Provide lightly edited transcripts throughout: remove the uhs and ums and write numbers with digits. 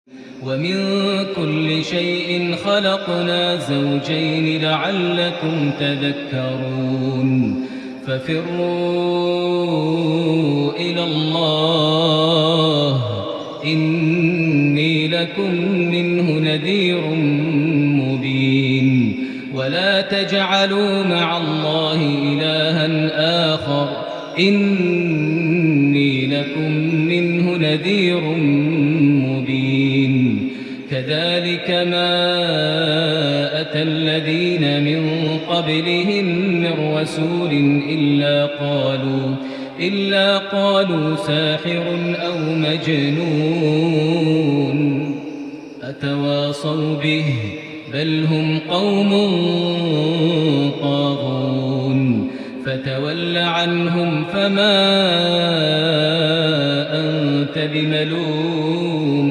ومن كل شيء خلقنا زوجين لعلكم تذكرون. ففروا إلى الله، إني لكم منه نذير مبين. ولا تجعلوا مع الله إلها آخر، إني لكم منه نذير مبين. كذلك ما أتى الذين من قبلهم من رسول إلا قالوا ساحر أو مجنون. أتواصوا به، بل هم قوم طاغون. فتول عنهم فما أنت بملوم،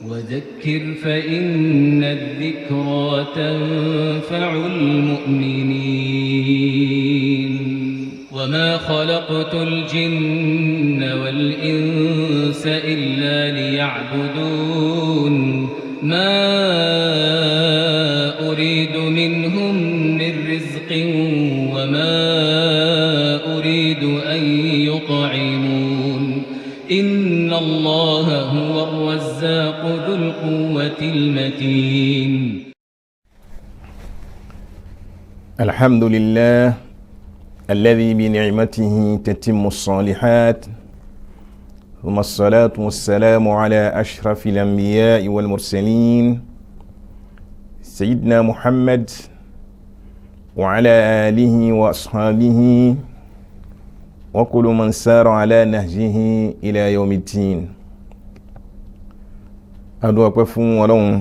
وذكر فإن الذكرى تنفع المؤمنين. وما خلقت الجن والإنس إلا ليعبدون. ما أريد منهم من رزق وما أريد أن يطعمون. إن الله هو الرزاق ذو القوة المتين. الحمد لله الذي بنعمته تتم الصالحات، ثم الصلاة والسلام على أشرف الأنبياء والمرسلين، سيدنا محمد وعلى آله وأصحابه وكل من سار على نهجه إلى يوم الدين. Adúpẹ́ fún Ọlọ́run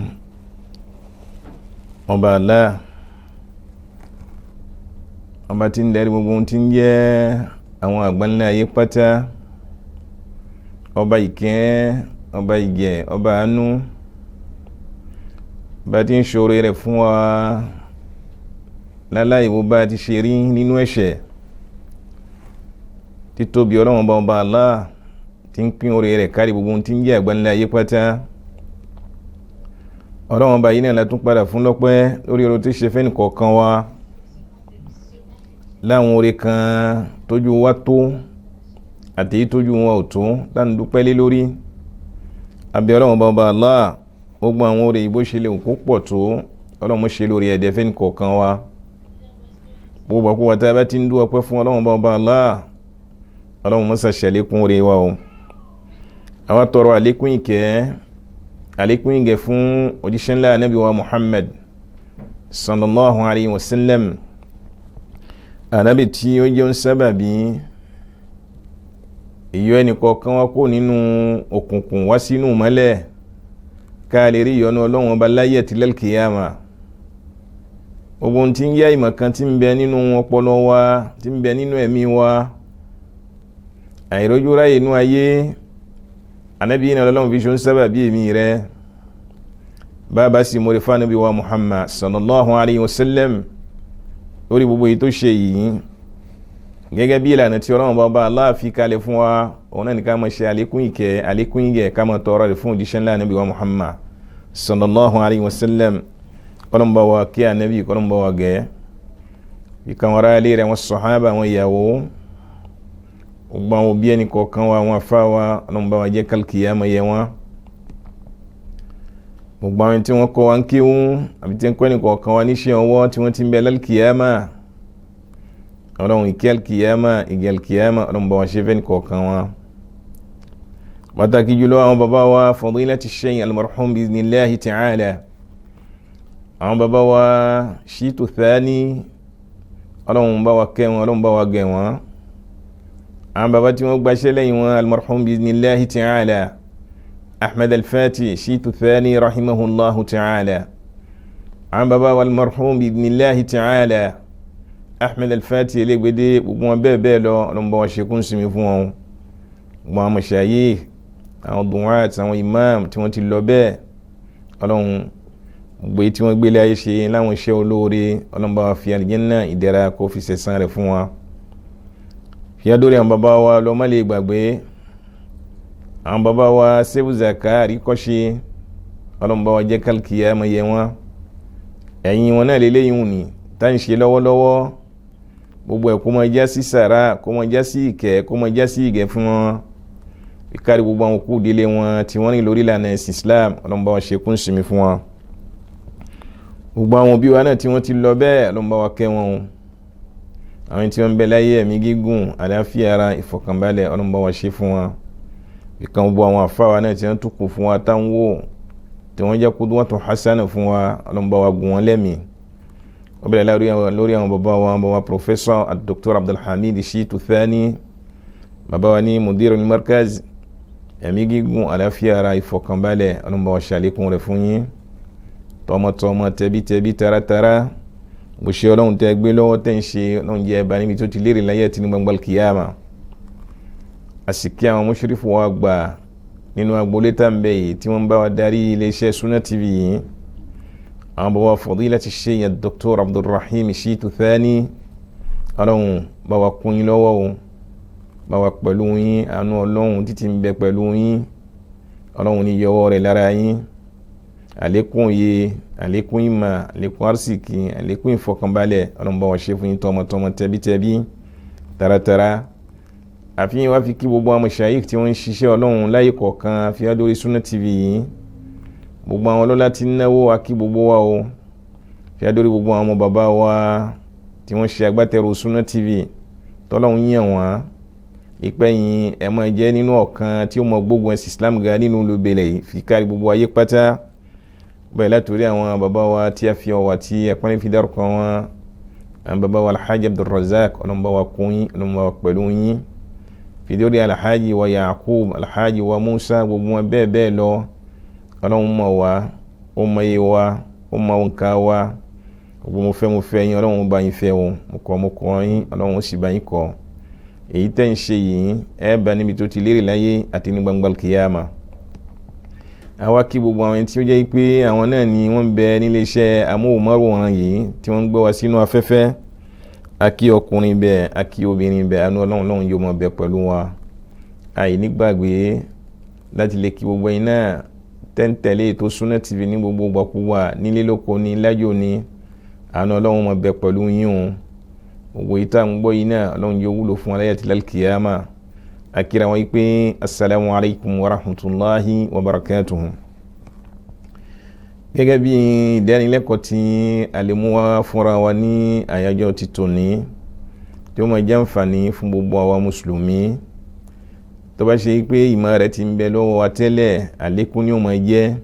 Ọba Allah, ọba tí ń darí gbogbo ohun tí ń jẹ́ àwọn àgbáńlá ayé pátá, ọba ìkẹ́, ọba ìgẹ̀, ọba àánú, ọba tí ń ṣoore rẹ̀ fún wa láláì wo bá ti ṣe rí nínú ẹ̀ṣẹ̀. Títóbi Ọlọ́run Ọba, Ọba Allah tí ń pín oore rẹ̀ kárí gbogbo ohun tí ń jẹ́ àgbáńlá ayé pátá. Ọlọ́run Ọba yìí náà la tún padà fún lọ́pẹ́ lórí oore tó ṣe fẹ́ni kọ̀ọ̀kan wa, láwọn oore kan tójú wa tó àti èyí tójú wa ò tó láti dúpẹ́ lé lórí. Abẹ́ Ọlọ́run Ọba, Ọba Allah, gbogbo àwọn oore ìbò ṣe lè kó pọ̀ tó, Ọlọ́run ṣe lórí ẹ̀dẹ̀ fẹ́ni kọ̀ọ̀kan wa. Gbogbo àkókò tá a bá ti ń dú ọpẹ́ fún Ọlọ́run Ọba, Ọba Allah, Ọlọ́run mọ́sà ṣàlékún oore wa o. Àwa tọrọ àlékún ìkẹ́, àlékún ìgẹ̀ fún òjíṣẹ́ ńlá Ànábì wa Muhammad sallallahu alayhi wa sallam, Ànábì tí ó jẹ́ ń sábàbí ìyọ ẹnìkọ̀ọ̀kan wá kó nínú òkùnkùn wá sínú mọ́lẹ̀, ká lè rí ìyọ́nú Ọlọ́run Ọba láyé àti lálkìyàmà. Gbogbo ohun tí ń yá ìmọ̀ kan tí ń bẹ nínú ọpọlọ wa, tí ń bẹ nínú ẹ̀mí wa, àìrójú ráyè inú ayé, Ànábì yìí náà Ọlọ́run fi ṣe ń sábàbí èmi rẹ. Bàbá sì mọ̀rẹ́ fún Ànábì wa Muhammad sallallahu alayhi wa sallam lórí gbogbo èyí tó ṣe yìí, gẹ́gẹ́ bí ìlànà tí Ọlọ́run Bá Allah fi kalẹ̀ fún wa, òun náà ní ká máa ṣe àlékún ìkẹ́, àlékún ìgẹ̀, ká máa tọrọ rẹ̀ fún òjíṣẹ́ ńlá Ànábì wa Muhammad sallallahu alayhi wa sallam. Kọ́lọ́n bá wa kí Ànábì, kọ́lọ́n bá wa gẹ̀ ìkàwọn ará ilé rẹ̀, wọn sọ̀hábà, àwọn ìyàwó, gbogbo àwọn òbí ẹnì kọ̀ọ̀kan wa, àwọn afá wa, Ọlọ́run bá wa jẹ́ kálkìyàmọ̀ yẹ wọn. Gbogbo àwọn tí wọ́n kọ́ wa ń kéwú àbí tí wọ́n kọ́ ẹnì kọ̀ọ̀kan wa níṣẹ́ ọwọ́ tí wọ́n ti ń bẹ lálkìyàmà, Ọlọ́run, ìkẹ́ alkìyàmà, ìgẹ̀ alkìyàmà, Ọlọ́run bá wa ṣe fẹ́ni kọ̀ọ̀kan wa. Pàtàkì jùlọ àwọn bàbá wa, fadilati shaykh almarhum biiznillahi ta'ala, àwọn bàbá wa Shitu Thani, Ọlọ́run bá wa kẹ́ wọn, Ọlọ́run bá wa gẹ̀ wọn. Àwọn bàbá tí wọ́n gbaṣẹ́ lẹ́yìn wọn, almarhum biiznillahi ta'ala Ahmed Al-Fati Shitu Thani rahimahullahu ta'ala, àwọn bàbá wa almarhum biiznillahi ta'ala Ahmed Al-Fati Elégbédé, gbogbo wọn bẹ́ẹ̀ bẹ́ẹ̀ lọ, Ọlọ́run bá wa ṣe kún sinmi fún wọn. Gbogbo àwọn mashayikh, àwọn du'at, àwọn imam tí wọ́n ti lọ bẹ́ẹ̀, Ọlọ́run, gbogbo èyí tí wọ́n gbélé ayé ṣe láwọn iṣẹ́ olóore, Ọlọ́run bá wa fi àlìjẹ́nnà ìdẹ̀ra kó fi ṣẹ̀san rẹ̀ fún wa. Fìyàdórí àwọn bàbá wa lọ má lè gbàgbé. Àwọn bàbá wa Sehu Zaka àríkọ́ṣe, ọlọ́run bá wa jẹ́ kálkìyà mọ̀ yẹ wọn. Ẹ̀yìn wọn náà lélẹ́yìn òní tá ń ṣe lọ́wọ́lọ́wọ́. Gbogbo ẹ̀ kó máa já sí sàrà, kó máa já sí ìkẹ́, kó máa já sí ìgẹ̀ fún wọn. Ìkárí gbogbo àwọn òkú ìdílé wọn tí wọ́n rìn lórí ìlànà ẹ̀sìn Islam, ọlọ́run bá wa ṣe kún sinmi fún wọn. Gbogbo àwọn òbí wa náà tí wọ́n ti lọ bẹ́ẹ̀, ọlọ́run bá wa kẹ́ wọn o. Àwọn tí wọ́n ń bẹ láyé, ẹ̀mí gígùn, àlàáfíà ara, ìfọ̀kànbalẹ̀, ọlọ́run bá wa ṣe fún wọn. Ìkan gbogbo àwọn àfáwa náà tí wọ́n tún kù fún wa táwọn wò, tí wọ́n jẹ́ qudwatun hasana fún wa, ọlọ́run bá wa gùn wọn lẹ́mìí. Wọ́n bẹ̀rẹ̀ lórí àwọn bàbá wa, bàbá Professor Dr. Abdulhamid Shitu Thani, bàbá wa ní mudirul markaz, ẹ̀mí gígùn, àlàáfíà ara, ìfọ̀kànbalẹ̀, ọlọ́run bá wa ṣàlékún rẹ̀ fún yín, tọmọtọmọ, tẹbítẹbí, taratara. Bó ṣe ọlọ́run tẹ gbé lọ́wọ́ tẹ́ ń ṣe, ọlọ́run jẹ́ ẹ̀bá níbi tó ti lérè láyé àti ní gbangba kìyàmà. Àsìkí àwọn mùṣírìfù wa gbà nínú agboolé tá ń bẹ yìí tí wọ́n bá wa darí iléeṣẹ́ Sunna TV yìí, àwọn bàbá Fadilati Sheikh Dr. Abdulrahim Shitu Thani, ọlọ́run bá wa kún yín lọ́wọ́ o, bá wa pẹ̀lú yín, àánú ọlọ́run títí ń bẹ pẹ̀lú yín, ọlọ́run ní yọwọ́ rẹ̀ lára yín. Àlékún òye, àlékún ìmọ̀, àlékún arsìkì, àlékún ìfọkànbalẹ̀, ọlọ́run bá wa ṣe fún yín tọmọtọmọ, tẹbítẹbí, taratara. Àfihàn wá fi kí gbogbo àwọn mashayikh tí wọ́n ń ṣiṣẹ́ ọlọ́run láyé kọ̀ọ̀kan, àfihàn lórí Sunna TV yìí, gbogbo àwọn ọlọ́lá tí ń náwó wa, kí gbogbo wa o. Àfihàn lórí gbogbo àwọn ọmọ bàbá wa tí wọ́n ṣe agbátẹrù Sunna TV, tọ́lọ́run yàn wọ́n ìpẹ́yìn ẹ̀ máa jẹ́ nínú ọ̀kan tí ó mọ gbógun ẹ̀sìn Islam ga nínú olùbẹ̀lẹ̀ yìí, fi kárí gbogbo ayé pátá. Bẹ́ẹ̀ látòrí àwọn bàbá wa tí a fi ọwà tí ẹ̀pọ́n fi dárúkọ wọn, àwọn bàbá wa Alhaji Abdulrazak, ọlọ́run bá wa kún yín, ọlọ́run bá wa pẹ̀lú yín, fìdíòrí Alhaji wa Yakub, Alhaji wa Musa, gbogbo wọn bẹ́ẹ̀ bẹ́ẹ̀ lọ. Ọlọ́run mọ̀ wá, ó mọ iye wa, ó mọ òǹkà wa. Gbogbo mo fẹ́ mo fẹ́ yín, ọlọ́run bá yín fẹ́ o. Mo kọ́ yín, ọlọ́run ó sì bá yín kọ́. Èyí tẹ́ ń ṣe yìí, ẹ bá níbi tó ti lérè láyé àti ní gbangba kìyàmà. Àwa kí gbogbo àwọn tí ó jẹ́ pé àwọn náà ni wọ́n ń bẹ nílé iṣẹ́ amóhùnmáwòrán yìí tí wọ́n ń gbé wa sínú afẹ́fẹ́. A kí ọkùnrin bẹ́ẹ̀, a kí obìnrin bẹ́ẹ̀, àánú ọlọ́run lọ́run yóò mọ̀ bẹ pẹ̀lú wa. Àìnígbàgbé láti lè kí gbogbo ẹ̀yin náà tẹ́ǹtẹ̀lé ètò Sunna TV ní gbogbo gbàkúwà, nílé lóko ní lájò ní, àánú ọlọ́run mọ̀ bẹ pẹ̀lú yín o. Gbogbo ìta ń gbọ́ yìí náà, ọlọ́run yóò wúlò fún aláyàtí lálkìyàmà. Akira wọn pé assalamu alaikum wa rahmatulahi wa barakatuhu. Gẹ́gẹ́ bí ìdánilẹ́kọ̀ọ́ tí a lè mú wá fúnra wa ní àyájọ́ ti tòní, tí ó máa jẹ́ àǹfààní fún gbogbo àwa mùsùlùmí, tó bá ṣe pé ìmọ̀ rẹ̀ ti ń bẹ lọ́wọ́ wa tẹ́lẹ̀, àlékún ni ó máa jẹ́.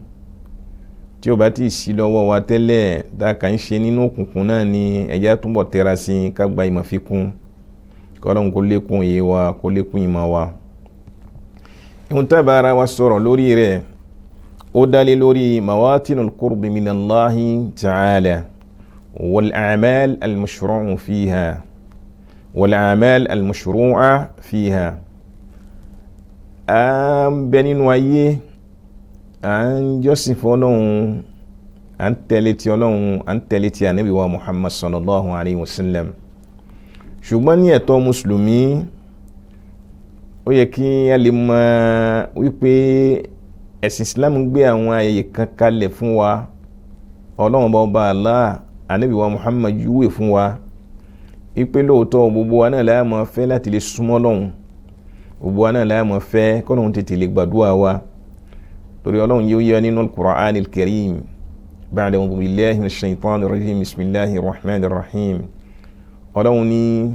Tí ó bá ti sí lọ́wọ́ wa tẹ́lẹ̀, tá a kà ń ṣe nínú òkùnkùn náà ni, ẹ̀já túnbọ̀ tẹra sí i ká gba ìmọ̀ fi kún, kọ́lọ́n kó lékún òye wa, kó lékún ìmọ̀ wa. Ìhun tábà ara wa sọ̀rọ̀ lórí rẹ̀, ó dálé lórí mawatinul qurbi minallahi ta'ala wal a'mal al-mashru'u fiha wal a'mal al-mashru'a fiha. À ń bẹ nínú ayé, à ń jọ́sìn fún Ọlọ́run, à ń tẹ̀lé ti Ọlọ́run, à ń tẹ̀lé ti Ànábì wa Muhammad sallallahu alayhi wa sallam. Ṣùgbọ́n ní ẹ̀tọ́ mùsùlùmí, ó yẹ kí a lè mọ̀ wípé ẹ̀sìn Islam gbé àwọn ààyè kan kalẹ̀ fún wa. Ọlọ́run bá ọba Allah, Ànábì wa Muhammad júwe fún wa wípé lóòótọ́ gbogbo wa náà la máa fẹ́ láti lè súnmọ́ Ọlọ́run, gbogbo wa náà la máa fẹ́ kọ́lọ́run tètè lè gbàdúrà wa, torí Ọlọ́run yóò yẹ nínú al-Qur'an al-Karim. Ba'da a'udhu billahi minash shaitanir rajim, bismillahir rahmanir rahim. Ọlọ́run ní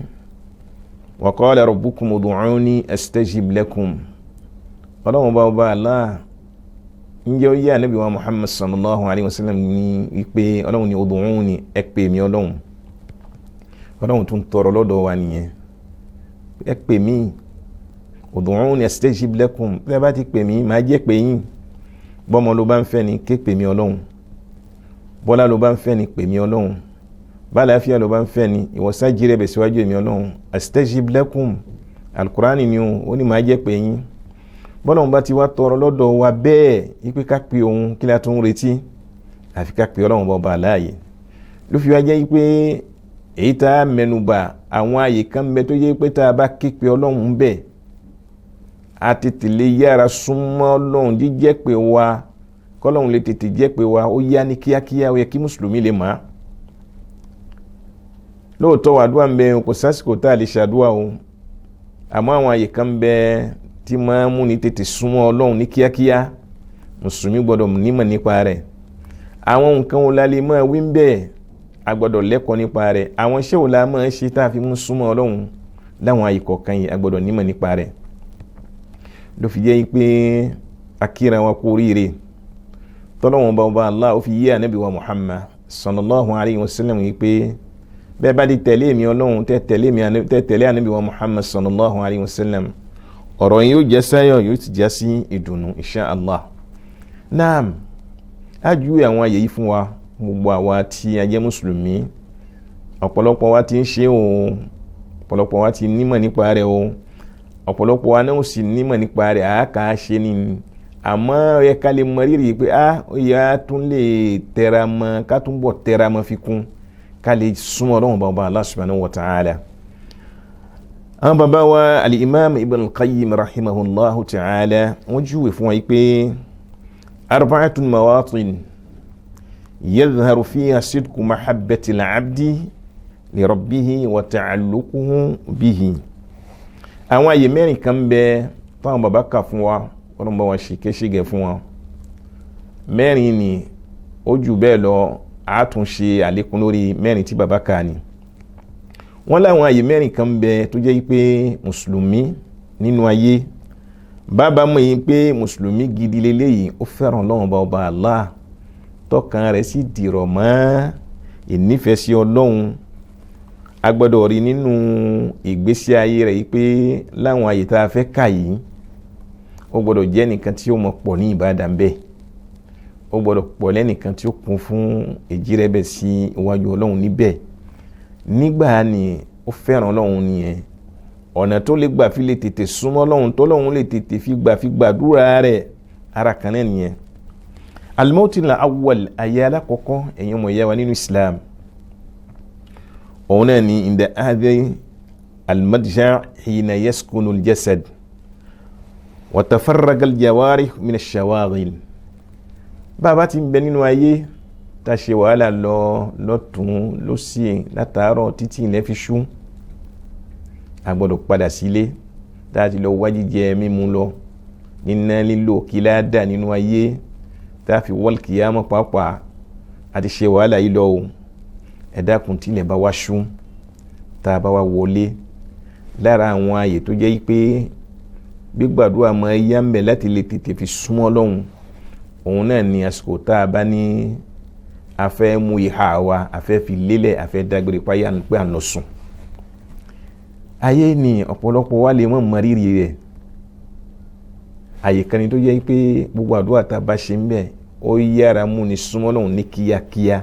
wa qala rabbukum ud'uni astajib lakum. Ọlọ́run bá ọba Allah ń jẹ́ ó yé Ànábì wa Muhammad sallallahu alayhi wa sallam ní wípé Ọlọ́run ní ud'uni, ẹ pè mí. Ọlọ́run, Ọlọ́run tún tọrọ lọ́dọ̀ wa nìyẹn, ẹ pè mí, ud'uni astajib lakum. Bí ẹ bá ti pè mí, màá jẹ́ pè yín. Bọ́mọ ló bá ń fẹ́ ni, ké pè mí Ọlọ́run. Bọ́lá ló bá ń fẹ́ ni, pè mí Ọlọ́run. Bálàáfíà ló bá ń fẹ́ ni, ìwọ̀sá jí rẹ̀ bẹ̀ síwájú èmi Ọlọ́run. Astajib lakum, alukurani ni o, ó ní màá jẹ́ pè yín. Bọ́lọ́run bá ti wá tọrọ lọ́dọ̀ wa bẹ́ẹ̀ ipe ká pe òun, kí la tún retí? Àfi ká pe Ọlọ́run bá ọba aláàyè. Ló fi wá jẹ́ pé èyí tá a mẹ́nubà, àwọn àyè kan bẹ tó jẹ́ pé tá a bá ké pe Ọlọ́run bẹ́ẹ̀, A tètè lè yára súnmọ́ Ọlọ́run, jíjẹ́ pé wa kọ́lọ́run lè tètè jẹ́ pé wa ó yá ní kíákíá, ó yẹ kí mùsùlùmí lè mọ̀ á. Lóòótọ́ àdúrà ń bẹ, kò sásìkò tá a lè ṣàdúrà o, àmọ́ àwọn àyè kan ń bẹ tí máa ń múni tètè súnmọ́ Ọlọ́run ní kíákíá. Mùsùlùmí gbọ́dọ̀ nímọ̀ nípa rẹ̀. Àwọn nǹkan wo la lè máa wí ń bẹ́ẹ̀, a gbọ́dọ̀ lẹ́kọ̀ọ́ nípa rẹ̀. Àwọn iṣẹ́ wo la máa ń ṣe tá a fi mú súnmọ́ Ọlọ́run láwọn àyè kọ̀ọ̀kan yìí, a gbọ́dọ̀ nímọ̀ nípa rẹ̀. Ló fi jẹ́ pé akíra wa kú oríire tọ́lọ́wọ́n bá ọba Allah ó fi yé ànábì wa Muhammad sallallahu alayhi wa sallam yìí pé bẹ́ẹ̀ bá di tẹ̀lé mi Ọlọ́run, tẹ́ tẹ̀lé ànábì wa Muhammad sallallahu alayhi wa sallam, ọ̀rọ̀ yìí yóò jẹ́ sáyọ̀, yóò ti já sí ìdùnnú insha Allah. Naam, á júwe àwọn àyè yìí fún wa gbogbo àwa tí a jẹ́ mùsùlùmí. Ọ̀pọ̀lọpọ̀ wa ti ń ṣe o, ọ̀pọ̀lọpọ̀ wa ti nímọ̀ nípa rẹ̀ o, ọ̀pọ̀lọpọ̀ wa náà sì nímọ̀ nípa rẹ̀, àáká ṣe ni. Àmọ́ ó yẹ ká lè mọ rírì pé a ó yẹ á tún lè tẹra mọ́, ká tún bọ̀ tẹra mọ́ fi kún, ká lè súnmọ́ Ọlọ́run bàbá Allah subhanahu wa ta'ala. Àwọn bàbá wa al-Imam Ibn al-Qayyim rahimahullahu ta'ala wọ́n júwe fún wa yìí pé arba'atun mawatin yadhharu fiha sidqu mahabbati al-abdi li rabbihi wa ta'alluquhu bihi. Àwọn àyè mẹ́rin kan bẹ táwọn bàbá kà fún wa, wọ́n bá wọn ṣe kéṣígẹ̀ fún wọn. Mẹ́rin ni, ó jù bẹ́ẹ̀ lọ, a tún ṣe àlékún lórí mẹ́rin tí bàbá kà ni. Wọ́n láwọn àyè mẹ́rin kan bẹ tó jẹ́ pé mùsùlùmí nínú ayé, bàbá mọ̀ yín pé mùsùlùmí gidi leléyìí, ó fẹ́ràn Ọlọ́run bá ọba Allah, tọkàn rẹ̀ sì dìrọ̀ mọ́ ìnífẹ̀ẹ́ sí Ọlọ́run. A gbọ́dọ̀ rí nínú ìgbésí ayé rẹ̀ yìí pé láwọn àyè tá a fẹ́ kà yìí, ó gbọ́dọ̀ jẹ́ nìkan tí ó mọ̀ pọ̀ ní ìbádà ń bẹ, ó gbọ́dọ̀ pọ̀ lẹ́nìkan tí ó kún fún ìjírẹ́bẹ̀ sí iwájú Ọlọ́run níbẹ̀. Nígbà ni ó fẹ́ràn Ọlọ́run nìyẹn, ọ̀nà tó lè gbà fi lè tètè súnmọ́ Ọlọ́run, tó Ọlọ́run lè tètè fi gbà fi gbàdúrà rẹ̀, ara kan náà nìyẹn. Al-mawtin al-awwal, ayé alákọ̀ọ́kọ́, ẹ̀yin ọmọ ìyá wa nínú Islam, òun náà ni inda hadhi al-madja' hina yaskunu al-jasad wa tafarraga al-jawarih min ash-shawaghil. Bàbá ti ń bẹ nínú ayé tá a ṣe wàhálà lọ lọ́tún lọ́sì látàárọ̀ títí ilẹ̀ fi ṣú, a gbọ́dọ̀ padà sílé tá a ti lọ wá jíjẹ mímu lọ, níná lílo kíláàdà nínú ayé tá a fi wọ́ọ̀lì kìyàmọ́ pàápàá, a ti ṣe wàhálà yìí lọ o. Ẹ dákun, tí ilẹ̀ bá wá ṣú, tá a bá wá wọlé, lára àwọn ààyè tó jẹ́ pé gbígbàdúrà máa yá ń bẹ̀ láti lè tètè fi súnmọ́ Ọlọ́run, òun náà ni àsìkò tá a bá ní a fẹ́ mú ìhà wa, a fẹ́ fi lélẹ̀, a fẹ́ dágbére páyà pé à ń lọ sùn. Ayé ni ọ̀pọ̀lọpọ̀ wa lè mọ̀ mọ rírì rẹ̀. Àyè kan ni tó jẹ́ pé gbogbo àdúrà tá a bá ṣe ń bẹ̀, ó yára mú ni súnmọ́ Ọlọ́run ní kíákíá,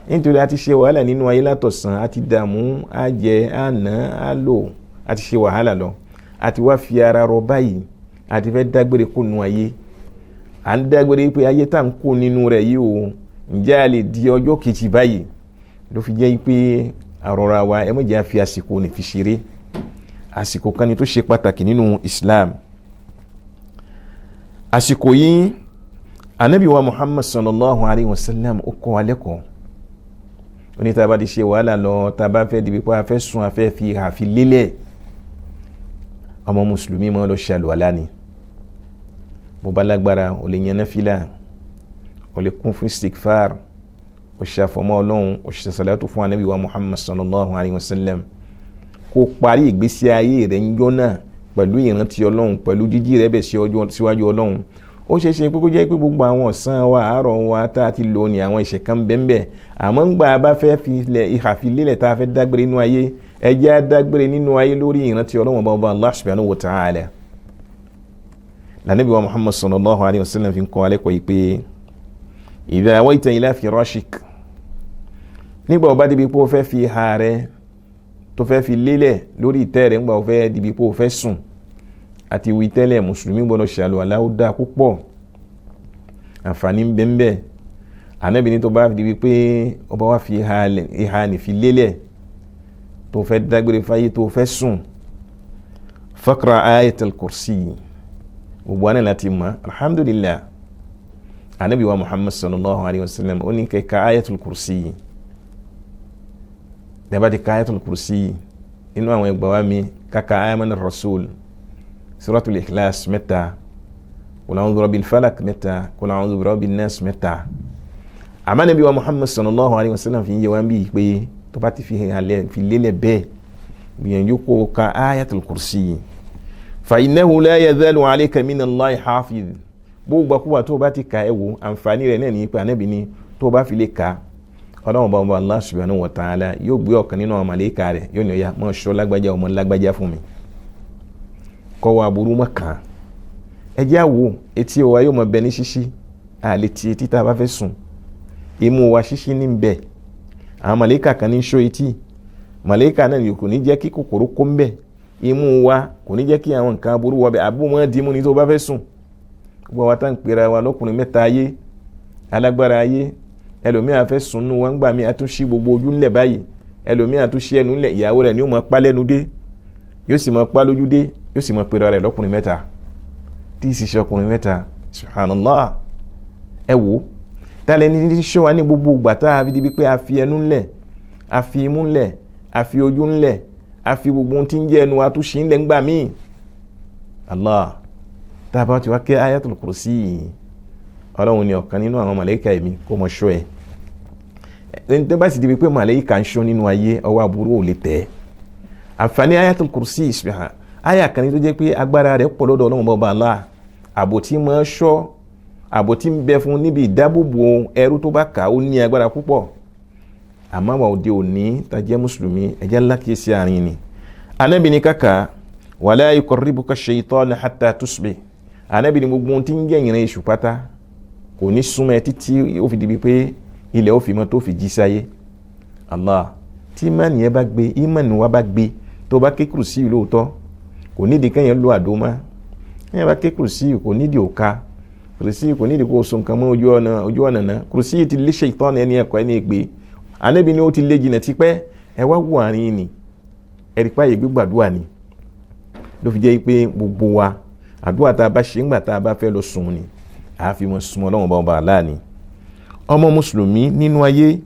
nítorí a ti ṣe wàhálà nínú ayé látọ̀sán, a ti dààmú, a jẹ, a ná, a lò, a ti ṣe wàhálà lọ, a ti wá fi ara rọ báyìí, a ti fẹ́ dágbére kó nu ayé. À ń dágbére pé ayé tá à ń kó nínú rẹ̀ yìí o, ǹjẹ́ a lè di ọjọ́ kejì báyìí? Ló fi jẹ́ pé àrọ̀ra wa, ẹ má jẹ́ a fi àsìkò ní fi ṣeré. Àsìkò kan ni tó ṣe pàtàkì nínú Islam. Àsìkò yìí, Ànábì wa Muhammad sallallahu alayhi wa sallam ó kọ́ wa lẹ́kọ̀ọ́. Ó ní tá a bá ti ṣe wàhálà lọ, tá a bá fẹ́ di pípa, a fẹ́ sùn, a fẹ́ fi àfi lélẹ̀, ọmọ mùsùlùmí máa lọ ṣe àlùwàlá ni. Bó bá lágbára, ó lè yan náfìlà, ó lè kún fún istighfar, ó ṣe àfọmọ́ Ọlọ́run, ó ṣe sàlátù fún Ànábì wa Muhammad sallallahu alayhi wa sallam, kó parí ìgbésí ayé rẹ̀ ń jọ́ náà pẹ̀lú ìrántí Ọlọ́run, pẹ̀lú jíjí rẹ̀ bẹ̀ síwájú Ọlọ́run. Ó ṣeé ṣe pé kó jẹ́ pé gbogbo àwọn ọ̀sán wa, àárọ̀ wa tá a ti lò ní àwọn ìṣẹ̀ kan bẹ́ẹ̀, àmọ́ ń gbà bá fẹ́ fi ìhà fi lélẹ̀ tá a fẹ́ dágbére nínú ayé, ẹ jẹ́ á dágbére nínú ayé lórí ìrántí Ọlọ́run bá Allah subhanahu wa ta'ala. Lànàbí wa Muhammad sallallahu alayhi wa sallam fi ń kọ́ alẹ́ kọ́ yìí pé idha awayta ila firashik, nígbà ó bá débi pé ó fẹ́ fi ìhà rẹ̀ tó fẹ́ fi lélẹ̀ lórí ìtẹ́ rẹ̀, ńgbà ó fẹ́ débi pé ó fẹ́ sùn, àti wí tẹ́lẹ̀, mùsùlùmí gbọ́dọ̀ ṣàlùwàlá, ó dáa púpọ̀, àǹfààní ń bẹ ń bẹ. Ànábì ní tó bá di wípé ó bá wá fi ìhà ní fi lélẹ̀ tó fẹ́ dágbére fáyé tó fẹ́ sùn, Faqra ayatul kursi, gbogbo àná láti mọ̀. Alhamdulillah, anabi wa Muhammad sallallahu alayhi wa sallam ó ní kẹ́ ka ayatul kursi. Daba ti ka ayatul kursi, inú àwọn ẹgbàá wa mi kaka ayamana rasul, suratul ikhlas mẹ́ta, qul a'udhu birabbil falak mẹ́ta, qul a'udhu birabbin nas mẹ́ta. Àmọ́ anabi wa Muhammad sallallahu alayhi wa sallam fi ń yé wa bí pé tó bá ti fi halẹ̀ fi lélẹ̀ bẹ́ẹ̀, gbìyànjú kó ka ayatul kursi. Fa innahu la yazalu alayka minallahi hafiz. Gbogbo àkúwà tó bá ti ka, ẹ wo àǹfààní rẹ̀ náà ní pé anabi ni tó bá fi lè ka, ọlọ́run bá wọn bá Allah subhanahu wa ta'ala yóò gbé ọ̀kan nínú àwọn màlẹ́kà rẹ̀, yóò ní ọ̀yà mọ́ ṣọ́ lágbájá, ọmọ lágbájá fún mi, kọ́ wa aburú mọ́ kàn án. Ẹ jẹ́ àwò etí wa yóò mọ bẹ ní ṣíṣí, àlè tí etí tá a bá fẹ́ sùn, imú wa ṣíṣí ní bẹ. Àwọn màlẹ́kà kan ní ṣọ́ etí, màlẹ́kà náà kò ní jẹ́ kí kòkòrò kó ń bẹ, imú wa kò ní jẹ́ kí àwọn nǹkan aburú wọ bẹ, àbú wọn dìímú ni tó bá fẹ́ sùn. Gbogbo wa tá ń pera wa lọ́kùnrin mẹ́ta ayé, alágbára ayé, ẹlòmíà fẹ́ sùn nù wọn gbà mí, àtúnṣe gbogbo ojú ńlẹ̀ báyìí, ẹlòmíà àtúnṣe ẹnu ńlẹ̀, ìyàwó rẹ̀ ni ó mọ pa lẹ́nu dé, yóò sì mọ pa lójú dé, yóò sì mọ pera rẹ̀ lọ́kùnrin mẹ́ta, tí ì sì ṣe ọkùnrin mẹ́ta. Subhanallah. Ẹ wò tálẹ̀ ní ṣọ́ wa ní gbogbo ìgbà tá a fi di pé a fi ẹnu ńlẹ̀, a fi imú ńlẹ̀, a fi ojú ńlẹ̀, a fi gbogbo ohun tí ń jẹ́ ẹnu àtúnṣe ńlẹ̀ ńgbà míì. Allah, tá a bá ti wá kẹ́ ayatul kursi yìí, ọlọ́run ni ọ̀kan nínú àwọn màlẹ́kà èmi kó mọ ṣọ́ ẹ. Ẹni tó bá sì di pé màlẹ́kà ń ṣọ́ nínú ayé, ọwọ́ aburú ò lè tẹ̀ ẹ́. Àǹfààní ayatul kursi ìṣẹ̀hàn aya kan ní tó jẹ́ pé agbára rẹ̀ pọ̀ lọ́dọ̀ ọlọ́run bọ́ba Allah, ààbò tí máa ṣọ́, ààbò tí ń bẹ fún níbi ìdábòbò ẹrú tó bá kà ó ní agbára púpọ̀. Àmọ́ àwọn òde òní tá jẹ́ mùsùlùmí, ẹ̀jẹ̀ ńlá kìí ṣe àárín ni. Ànábì ní kàkà wala yuqarribuka shaytanu hatta tusbih. Ànábì ní gbogbo ohun tí ń jẹ́ ìrìn èṣù pátá kò ní súnmọ́ ẹ títí ó fi di pé ilẹ̀ ó fi mọ́ tó fi jí sáyé. Allah, tí ìmánì yẹn bá gbé, ìmánì wa bá gbé, tó bá ké kùrùsí lóòótọ́, kò nídìí kẹ́yìn lo àdó mọ́. Kẹ́yìn bá ké kùrùsí, kò nídìí òka kùrùsí, kò nídìí kó so nǹkan mọ́ ojú ọ̀nà náà. Kùrùsí ti lé ṣètọ́nù ẹni ẹ̀kọ́ ẹni ègbé. Ànábì ni ó ti lé jìnà tipẹ́. Ẹ wá wo àárín ni, ẹ̀rí páyé gbígbàdúrà ni ló fi jẹ́ pé gbogbo wa àdúrà tá a bá ṣe ńgbà tá a bá fẹ́ lọ sùn ni àáfi wọn súnmọ́ Ọlọ́run bá ọba aláàní. Ọmọ mùsùlùmí nínú ayé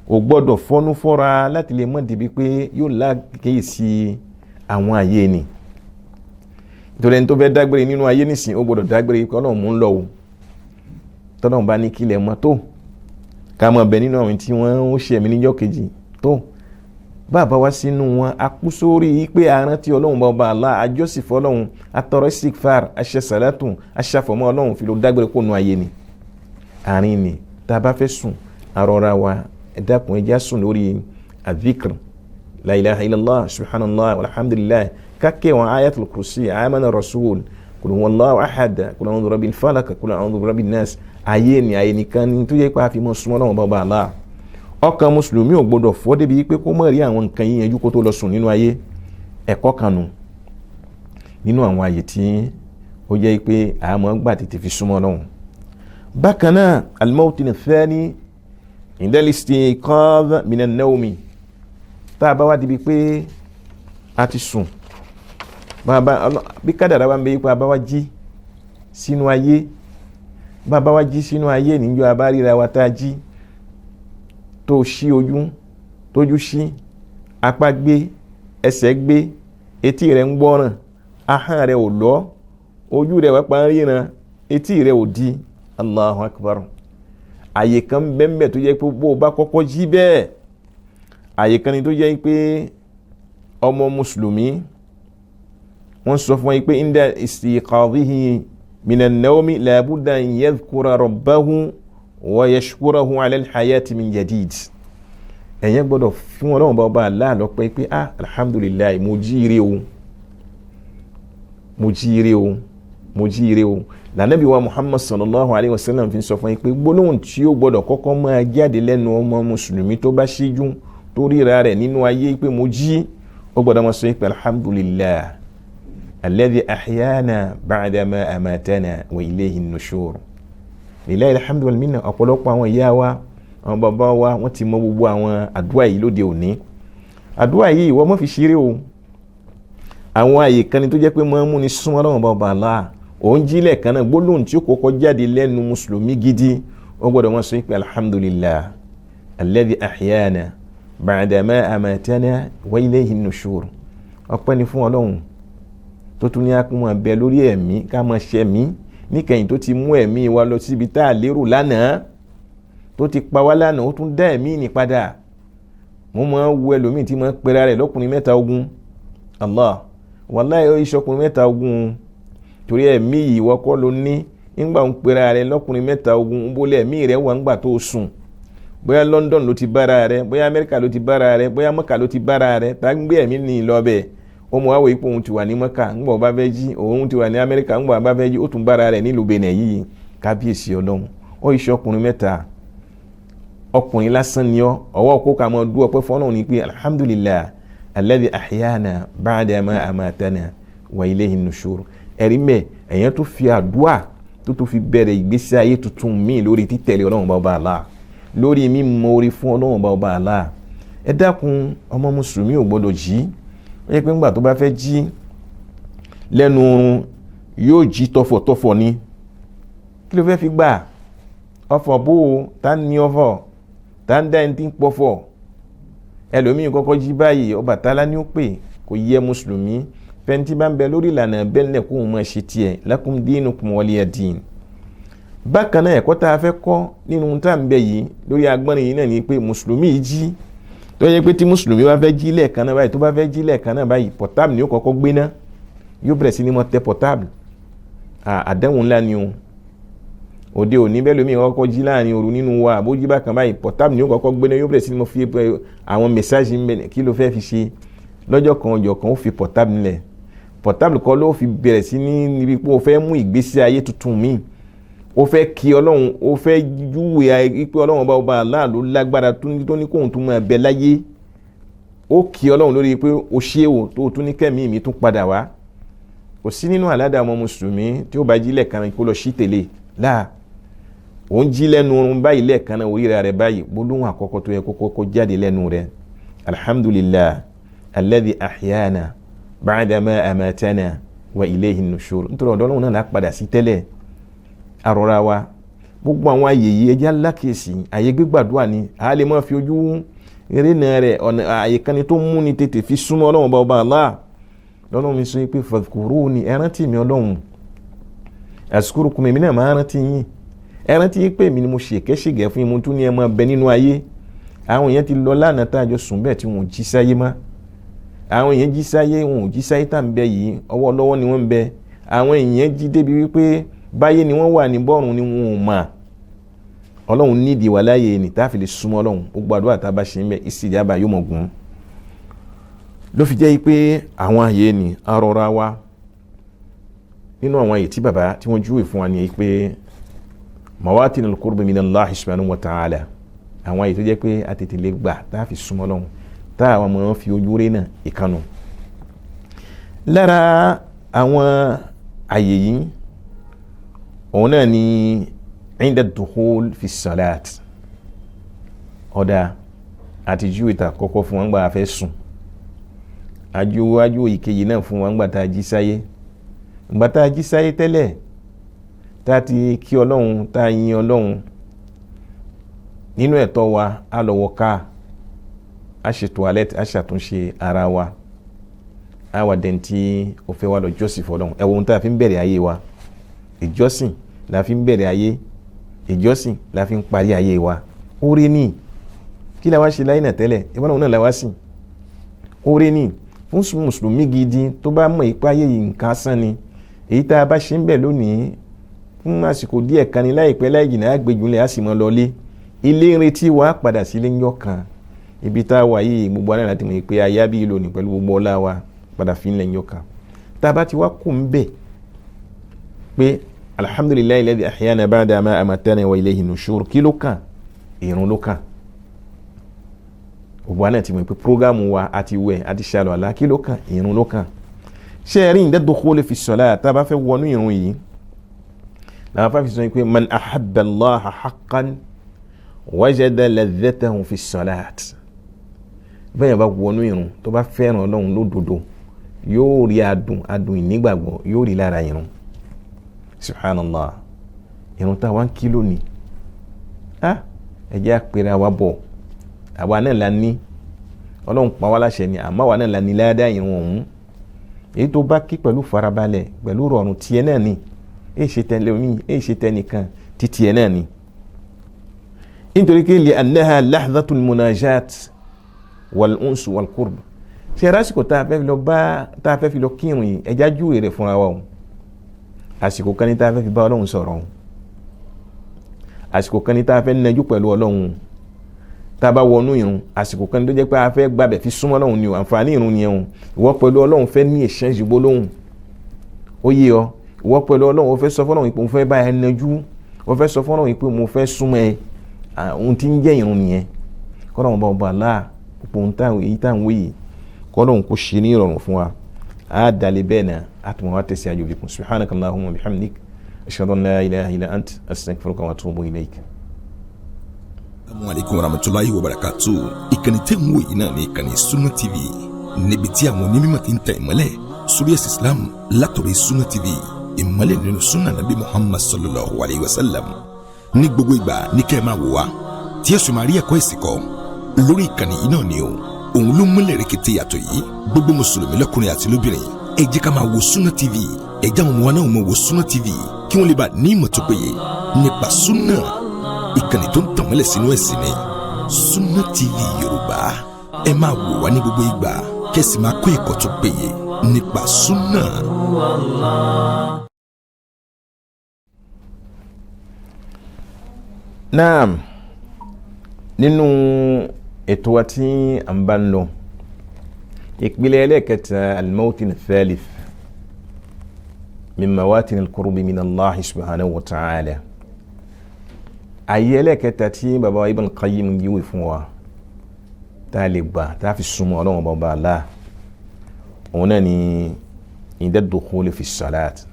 ò gbọ́dọ̀ fọ́nú fọ́ra láti lè mọ̀ débi pé yóò lákèésí àwọn ayé ni. Nítorí ẹni tó fẹ́ dágbére nínú ayé nísìnyí, ó gbọ́dọ̀ dágbére pé Ọlọ́run mú ń lọ o, tọ́lọ́run bá ní kílẹ̀ mọ́ tó ká mọ̀ bẹ nínú àwọn tí wọ́n ń ṣe ẹ̀mí níjọ́ kejì tó bàbá wa sínú wọn, a kú sórí pé arántí Ọlọ́run bá ọba àlá, àjọsìn fọlọ́run, atọrọ istighfar, aṣẹ sàlátù, aṣàfọ̀mọ́ Ọlọ́run, fi ló dágbére kó nu ayé ni. Àárín ni tá a bá fẹ́ sùn, arọra wa, ẹ dákun, ẹ já sùn lórí adhikr, la ilaha illallah, subhanallah, alhamdulillah, kákẹ́ wọn ayatul kursi, amana rasul, kul huwallahu ahad, kul a'udhu birabbil falaq, kul a'udhu birabbin nas. Ayé ni, ayé nìkan ni tó yẹ pé a fi mọ́ súnmọ́ Ọlọ́run bá ọba àlá. Ọkàn mùsùlùmí ò gbọdọ̀ fọ́ débi pé kó má rí àwọn nǹkan yìí yanjú kó tó lọ sùn nínú ayé. Ẹ̀kọ́ kan nù nínú àwọn àyè tí ó jẹ́ pé àmọ́ gbà tètè fi súnmọ́ Ọlọ́run. Bákan náà, al-mawtin ath-thani inda al-istiqadh min an-nawmi. Tá a bá wá débi pé a ti sùn, bí kádàrá wa ń bẹ pé a bá wá jí sínú ayé, bá a bá wá jí sínú ayé níjọ́ a bá ríra wa tá a jí, tó ṣí ojú, tójú ṣí, apá gbé, ẹsẹ̀ gbé, etí rẹ̀ ń gbọ́ràn, ahọ́n rẹ̀ ò lọ, ojú rẹ̀ wá pa ń ríran, etí rẹ̀ ò di. Allahu akbar. Àyè kan bẹ́ẹ̀ tó jẹ́ pé bó o bá kọ́kọ́ jí bẹ́ẹ̀, àyè kan ni tó jẹ́ pé ọmọ mùsùlùmí wọ́n sọ fún wa pé inda istiqadhihi minan nawmi labudda an yadhkura rabbahu wa yashkurahu ala al-hayati min jadid. Ẹ̀yẹn gbọ́dọ̀ fún ọlọ́run bá ọba aláàlọ́ pé ah, alhamdulillahi, mo jíire o, mo jíire o, mo jíire o. Lànàbí wa Muhammad sallallahu alayhi wa sallam fi sọ fún yín pé gbólóhùn tí ó gbọ́dọ̀ kọ́kọ́ máa jáde lẹ́nu ọmọ mùsùlùmí tó bá ṣíjú tó ríra rẹ̀ nínú ayé pé mo jí, ó gbọ́dọ̀ máa sọ yín pé alhamdulillah alladhi ahyana ba'dama amatana wa ilayhi nushur. Lillahi alhamdu wal minna. Ọ̀pọ̀lọpọ̀ àwọn ìyá wa, àwọn bàbá wa, wọ́n ti mọ gbogbo àwọn àdúrà yìí lóde òní. Àdúrà yìí, ìwọ má fi ṣeré o. Àwọn àyè kan ni tó jẹ́ pé máa ń múni súnmọ́ Ọlọ́run bá Allah. Òun jí lẹ́ẹ̀kan náà, gbólóhùn tí ó kọ́kọ́ jáde lẹ́nu mùsùlùmí gidi, ó gbọ́dọ̀ wọ́n sọ pé alhamdulillah alladhi ahyana ba'da ma amatana wa ilayhi nushur. Ọpẹ́ ni fún Ọlọ́run tó tún ní akún máa bẹ lórí ẹ̀mí, ká máa ṣe ẹ̀mí níkẹyìn tó ti mú ẹ̀mí wa lọ síbi tá a lérò lánàá, tó ti pa wá lánàá, ó tún dá ẹ̀mí ní padà. Mo máa ń wo ẹlòmíì tí máa ń pera rẹ̀ lọ́kùnrin mẹ́ta ogun. Allah, wàláhì ó iṣọkùnrin mẹ́ta ogun, torí ẹ̀mí yìí ìwọ kọ́ ló ní. Ńgbà ń pera rẹ̀ lọ́kùnrin mẹ́ta ogun, ń bólẹ̀ ẹ̀mí rẹ̀ wà ńgbà tó sùn. Bóyá London ló ti bára rẹ̀, bóyá Amẹ́ríkà ló ti bára rẹ̀, bóyá Mọ́kà ló ti bára rẹ̀, tá ń gbé ẹ̀mí ní lọ bẹ́ẹ̀. Ó mọ àwọ̀ ipò òun ti wà ní Mọ́kà ńgbà bá fẹ́ jí, òun ti wà ní Amẹ́ríkà ńgbà bá fẹ́ jí, ó tún bára rẹ̀ nílùú Benin yìí. Kábíyèsí Ọlọ́run, ó iṣọkùnrin mẹ́ta, ọkùnrin lásán ni ọ. Ọwọ́ kó ká máa dú ọpẹ́ fọ́nà ní pé alhamdulillah alladhi ahyana ba'da ma amatana wa ilayhi nushur. Ẹ̀rí mẹ́ ẹ̀yẹn tó fi àdúà tó tó fi bẹ̀rẹ̀ ìgbésí ayé tuntun míì lórí títẹ̀lé Ọlọ́run bá ọba Allah, lórí mímọ orí fún Ọlọ́run bá ọba Allah. Ẹ dákun, ọmọ mùsùlùmí ò gbọdọ̀ jí ó yẹ pé ńgbà tó bá fẹ́ jí lẹ́nu oorun yóò jí tọ̀fọ̀tọ̀fọ̀ ni. Kí ló fẹ́ fi gbà ọ̀fọ̀ bó o tá ní ọ̀fọ̀ tá ń dá ẹni tí ń pọ̀fọ̀? Ẹlòmíì kọ́kọ́ jí báyìí, Ọbàtálá ni ó pè. Kò yẹ mùsùlùmí fẹ́ntì bá ń bẹ lórí ìlànà bẹ́ẹ̀lẹ̀ kó o máa ṣe tiẹ̀, lakum dinukum waliya din. Bákan náà, ẹ̀kọ́ tá a fẹ́ kọ́ nínú tá à ń bẹ yìí lórí agbọ́nrin yìí náà ni pé mùsùlùmí yìí jí tó yẹ pé tí mùsùlùmí bá fẹ́ jí lẹ́ẹ̀kan náà báyìí, tó bá fẹ́ jí lẹ́ẹ̀kan náà báyìí, portable ni ó kọ́kọ́ gbé ná, yóò bẹ̀rẹ̀ sí ní mọ́ tẹ portable. Àdéhùn ńlá ni o. Òde òní bẹ́ẹ̀ lómi kọ́kọ́ jí láàrin òru nínú wa, àbójí bákan báyìí, portable ni ó kọ́kọ́ gbé ná, yóò bẹ̀rẹ̀ sí ní mọ́ fi àwọn message ń bẹ. Kí ló fẹ́ fi ṣe? Lọ́jọ́ kan ọjọ́ kan ó fi portable nílẹ̀. Portable kọ́ ló fi bẹ̀rẹ̀ sí ní níbi pé o fẹ́ mú ìgbésí ayé tuntun míì, ó fẹ́ kí Ọlọ́run, ó fẹ́ júwe pé Ọlọ́run ọba ọba Allah ló lágbára tó ní kóhun tó máa bẹ láyé. Ó kí Ọlọ́run lórí pé o ṣé o tó tún ní kẹ́mí mi tún padà wá. Kò sí nínú àládà ọmọ mùsùlùmí tí ó bá jí lẹ́ẹ̀kan kó lọ sí tèlé láà. Òun jí lẹ́nu oorun báyìí lẹ́ẹ̀kan náà, orí rẹ̀ báyìí, gbólóhùn àkọ́kọ́ tó yẹ kó kọ́kọ́ jáde lẹ́nu rẹ̀, alhamdulillah alladhi ahyana ba'da ma amatana wa ilayhi nushur. Nítorí ọ̀dọ́ Ọlọ́run náà lá padà sí tẹ́lẹ̀. Arọra wa, gbogbo àwọn àyè yìí, ẹjẹ́ alákèésí àyè gbígbàdúrà ni. A lè máa fi ojú eré rẹ̀ ọ̀nà àyè kan ni tó mú ni tètè fi súnmọ́ Ọlọ́run bá ọba Allah. Lọ́nà mi sọ pé fadhkuruni, ẹ rántí mi Ọlọ́run, azkurukum, èmi náà máa rántí yín. Ẹ rántí yín pé èmi ni mo ṣèkẹ́ṣègẹ́ fún yín, mo tún ní ẹ máa bẹ nínú ayé. Àwọn èèyàn ti lọ lánàá tá a jọ sùn bẹ́ẹ̀ tí wọn ò jí sáyé mọ́. Àwọn èèyàn jí sáyé, wọn ò jí sáyé tá à ń bẹ yìí, ọwọ́ lọ́wọ́ ni wọ́n ń bẹ. Àwọn èèyàn jí débi wípé báyé ni wọ́n wà ní bọ́ọ̀rùn ni wọn ò mà. Ọlọ́run nídìí wà láàyè ní tá a fi lè súnmọ́ Ọlọ́run. Gbogbo àdúrà tá a bá ṣe ń bẹ, ìsìjàbá yóò mọ̀ gùn. Ló fi jẹ́ pé àwọn àyè ni arọra wa. Nínú àwọn àyè tí bàbá tí wọ́n júwe fún wa ni pé mawatinul qurbi minallahi subhanahu wa ta'ala, àwọn àyè tó jẹ́ pé a tètè lè gbà tá a fi súnmọ́ Ọlọ́run, tá àwọn ọmọ fi ojú rí náà ìkànnù. Lára àwọn àyè yìí, òun náà ni inda dukhul fi salat. Ọ̀dà àti júwe ta kọ́kọ́ fún wọn gbà fẹ́ sùn, àjòwájú ìkejì náà fún wọn gbà tá a jí sáyé. Gbà tá a jí sáyé tẹ́lẹ̀, tá a ti kí Ọlọ́run, tá a yin Ọlọ́run nínú ẹ̀tọ́ wa, a lọ wọ ká a ṣe toilet, a ṣàtúnṣe ara wa, a wà dẹ̀ntì ó fẹ́ wa lọ jọ́sìn fọlọ́run. Ẹ wo ohun tá a fi ń bẹ̀rẹ̀ ayé wa, ìjọsìn la fi ń bẹ̀rẹ̀ ayé, ìjọsìn la fi ń parí ayé wa. Oore ní kí la wá ṣe láyé náà tẹ́lẹ̀, ìbọn náà la wá sìn. Oore ní fún mùsùlùmí gidi tó bá mọ̀ ipá ayé yìí nǹkan asán ni. Èyí tá a bá ṣe ń bẹ̀ lónìí fún àsìkò díẹ̀ kan ní, láìpẹ́ láì jìnnà àgbèjúlẹ̀ á sì mọ́ lọlé. Ilé ń retí wa, padà sílé ń yọ kan. Ibi tá a wà yìí, gbogbo anáà láti mọ̀ pé ayé bí lónìí pẹ̀lú gbogbo ọlá wa, padà fi ń lẹ̀ ń yọ kan. Tá a bá ti wá kù ń bẹ̀ pé alhamdulillahi alladhi ahyana ba'da ma amatana wa ilayhi nushur, kí ló kàn? Ìrun ló kàn. Gbogbo anáà ti mọ̀ pé programme wa, àti wẹ̀, àti ṣàlọ́ àlá, kí ló kàn? Ìrun ló kàn. Ṣé ẹ rí inda dukhuli fi salat, tá a bá fẹ́ wọnú ìrun yìí, làwọn afáfi sọ pé man ahabba Allaha haqqan wajada ladhatahu fi salat. Bẹ́ẹ̀ bá wọnú ìrun, tó bá fẹ́ràn Ọlọ́run lódodo, Yóò rí adùn, adùn ìnígbàgbọ́ yóò rí lára irun. Subhanallah, irun tá a wá ń kí lónìí, ẹ jẹ́ àpèrè àwa bọ̀, àwa náà la ní. Ọlọ́run pa wá láṣẹ ni, àmọ́ àwa náà la ní ládàá irun ọ̀hún. Èyí tó bá kí pẹ̀lú farabalẹ̀, pẹ̀lú rọrùn, tiẹ̀ náà ni. Èyí ṣe tẹlẹmí, èyí ṣe tẹnìkan, títí ẹ̀ náà ni. Nítorí kí li annaha lahdhatul munajat wal uns wal qurb. Ṣe lásìkò tá a fẹ́ fi lọ bá, tá a fẹ́ fi lọ kírun yìí, ẹja júwe rẹ̀ fúnra wa o. Àsìkò kan ní tá a fẹ́ fi bá Ọlọ́run sọ̀rọ̀ o. Àsìkò kan ní tá a fẹ́ nẹjú pẹ̀lú Ọlọ́run. Tá a bá wọnú irun, àsìkò kan tó jẹ́ pé a fẹ́ gbàbẹ̀ fi súnmọ́ Ọlọ́run ni o. Àǹfààní irun ni o. Ìwọ pẹ̀lú Ọlọ́run fẹ́ ní exchange gbólóhùn, ó yé ọ. Ìwọ pẹ̀lú Ọlọ́run, ó fẹ́ sọ fọ́lọ́run pé mo fẹ́ bá ẹ nẹjú, ó fẹ́ sọ fọ́lọ́run pé mo fẹ́ súnmọ́ ẹ. Ohun tí ń jẹ́ irun nìyẹn. Kọ́lọ́run bá ọba Allah, gbogbo ohun táwọn èyí táwọn wí yìí, kọ́lọ́run kò ṣe ní ìrọ̀rùn fún wa. Á dalẹ̀ bẹ́ẹ̀ náà, á tún wá tẹ̀sí àjò bìkún. Subhanaka Allahumma wa bihamdik, ashhadu an la ilaha illa ant, astaghfiruka wa atubu ilayk. Assalamu alaikum warahmatullahi wabarakatuh. Ìkànnì tẹ́ ń wò yìí náà ní ìkànnì Sunna TV, níbi tí àwọn onímọ̀ ti ń tẹ ìmọ́lẹ̀ sórí ẹ̀sìn Islam látọ̀rọ̀. Sunna TV, ìmọ́lẹ̀ nínú sunna Nabi Muhammad sallallahu alayhi wa sallam. Ní gbogbo ìgbà ní kẹ́ ẹ máa wò wá, tí ẹ sì máa rí ẹ̀kọ́ ẹ̀sìn kọ́ lórí ìkànnì yìí náà ni o. Òun ló múlẹ̀ rẹ̀kẹ̀tẹ̀ yàtọ̀ yìí. Gbogbo mùsùlùmí lọ́kùnrin àti lóbìnrin, ẹ jẹ́ ká máa wo Sunna TV. Ẹ jẹ́ àwọn ọmọ wa náà máa wo Sunna TV, kí wọ́n lè bá ní ìmọ̀ tó péye nípa sunna. Ìkànnì tó ń tàn mọ́lẹ̀ sínú ẹ̀sìn ni Sunna TV Yorùbá. Ẹ máa wò wá ní gbogbo ìgbà, kẹ́sì máa kó ẹ̀kọ́ tó péye nípa sunna. Naam, nínú ètò wa tí a ń bá ń lọ, ìpìlẹ̀ ẹlẹ́kẹta, al-mawtin thalith min mawatin al-qurbi min Allah subhanahu wa ta'ala. Ayé ẹlẹ́kẹta tí baba Ibn Qayyim yíwèé fún wa tá a lè gbà tá a fi súnmọ́ Ọlọ́run bàbá Allah, òun náà ni inda dukhuli fi salat,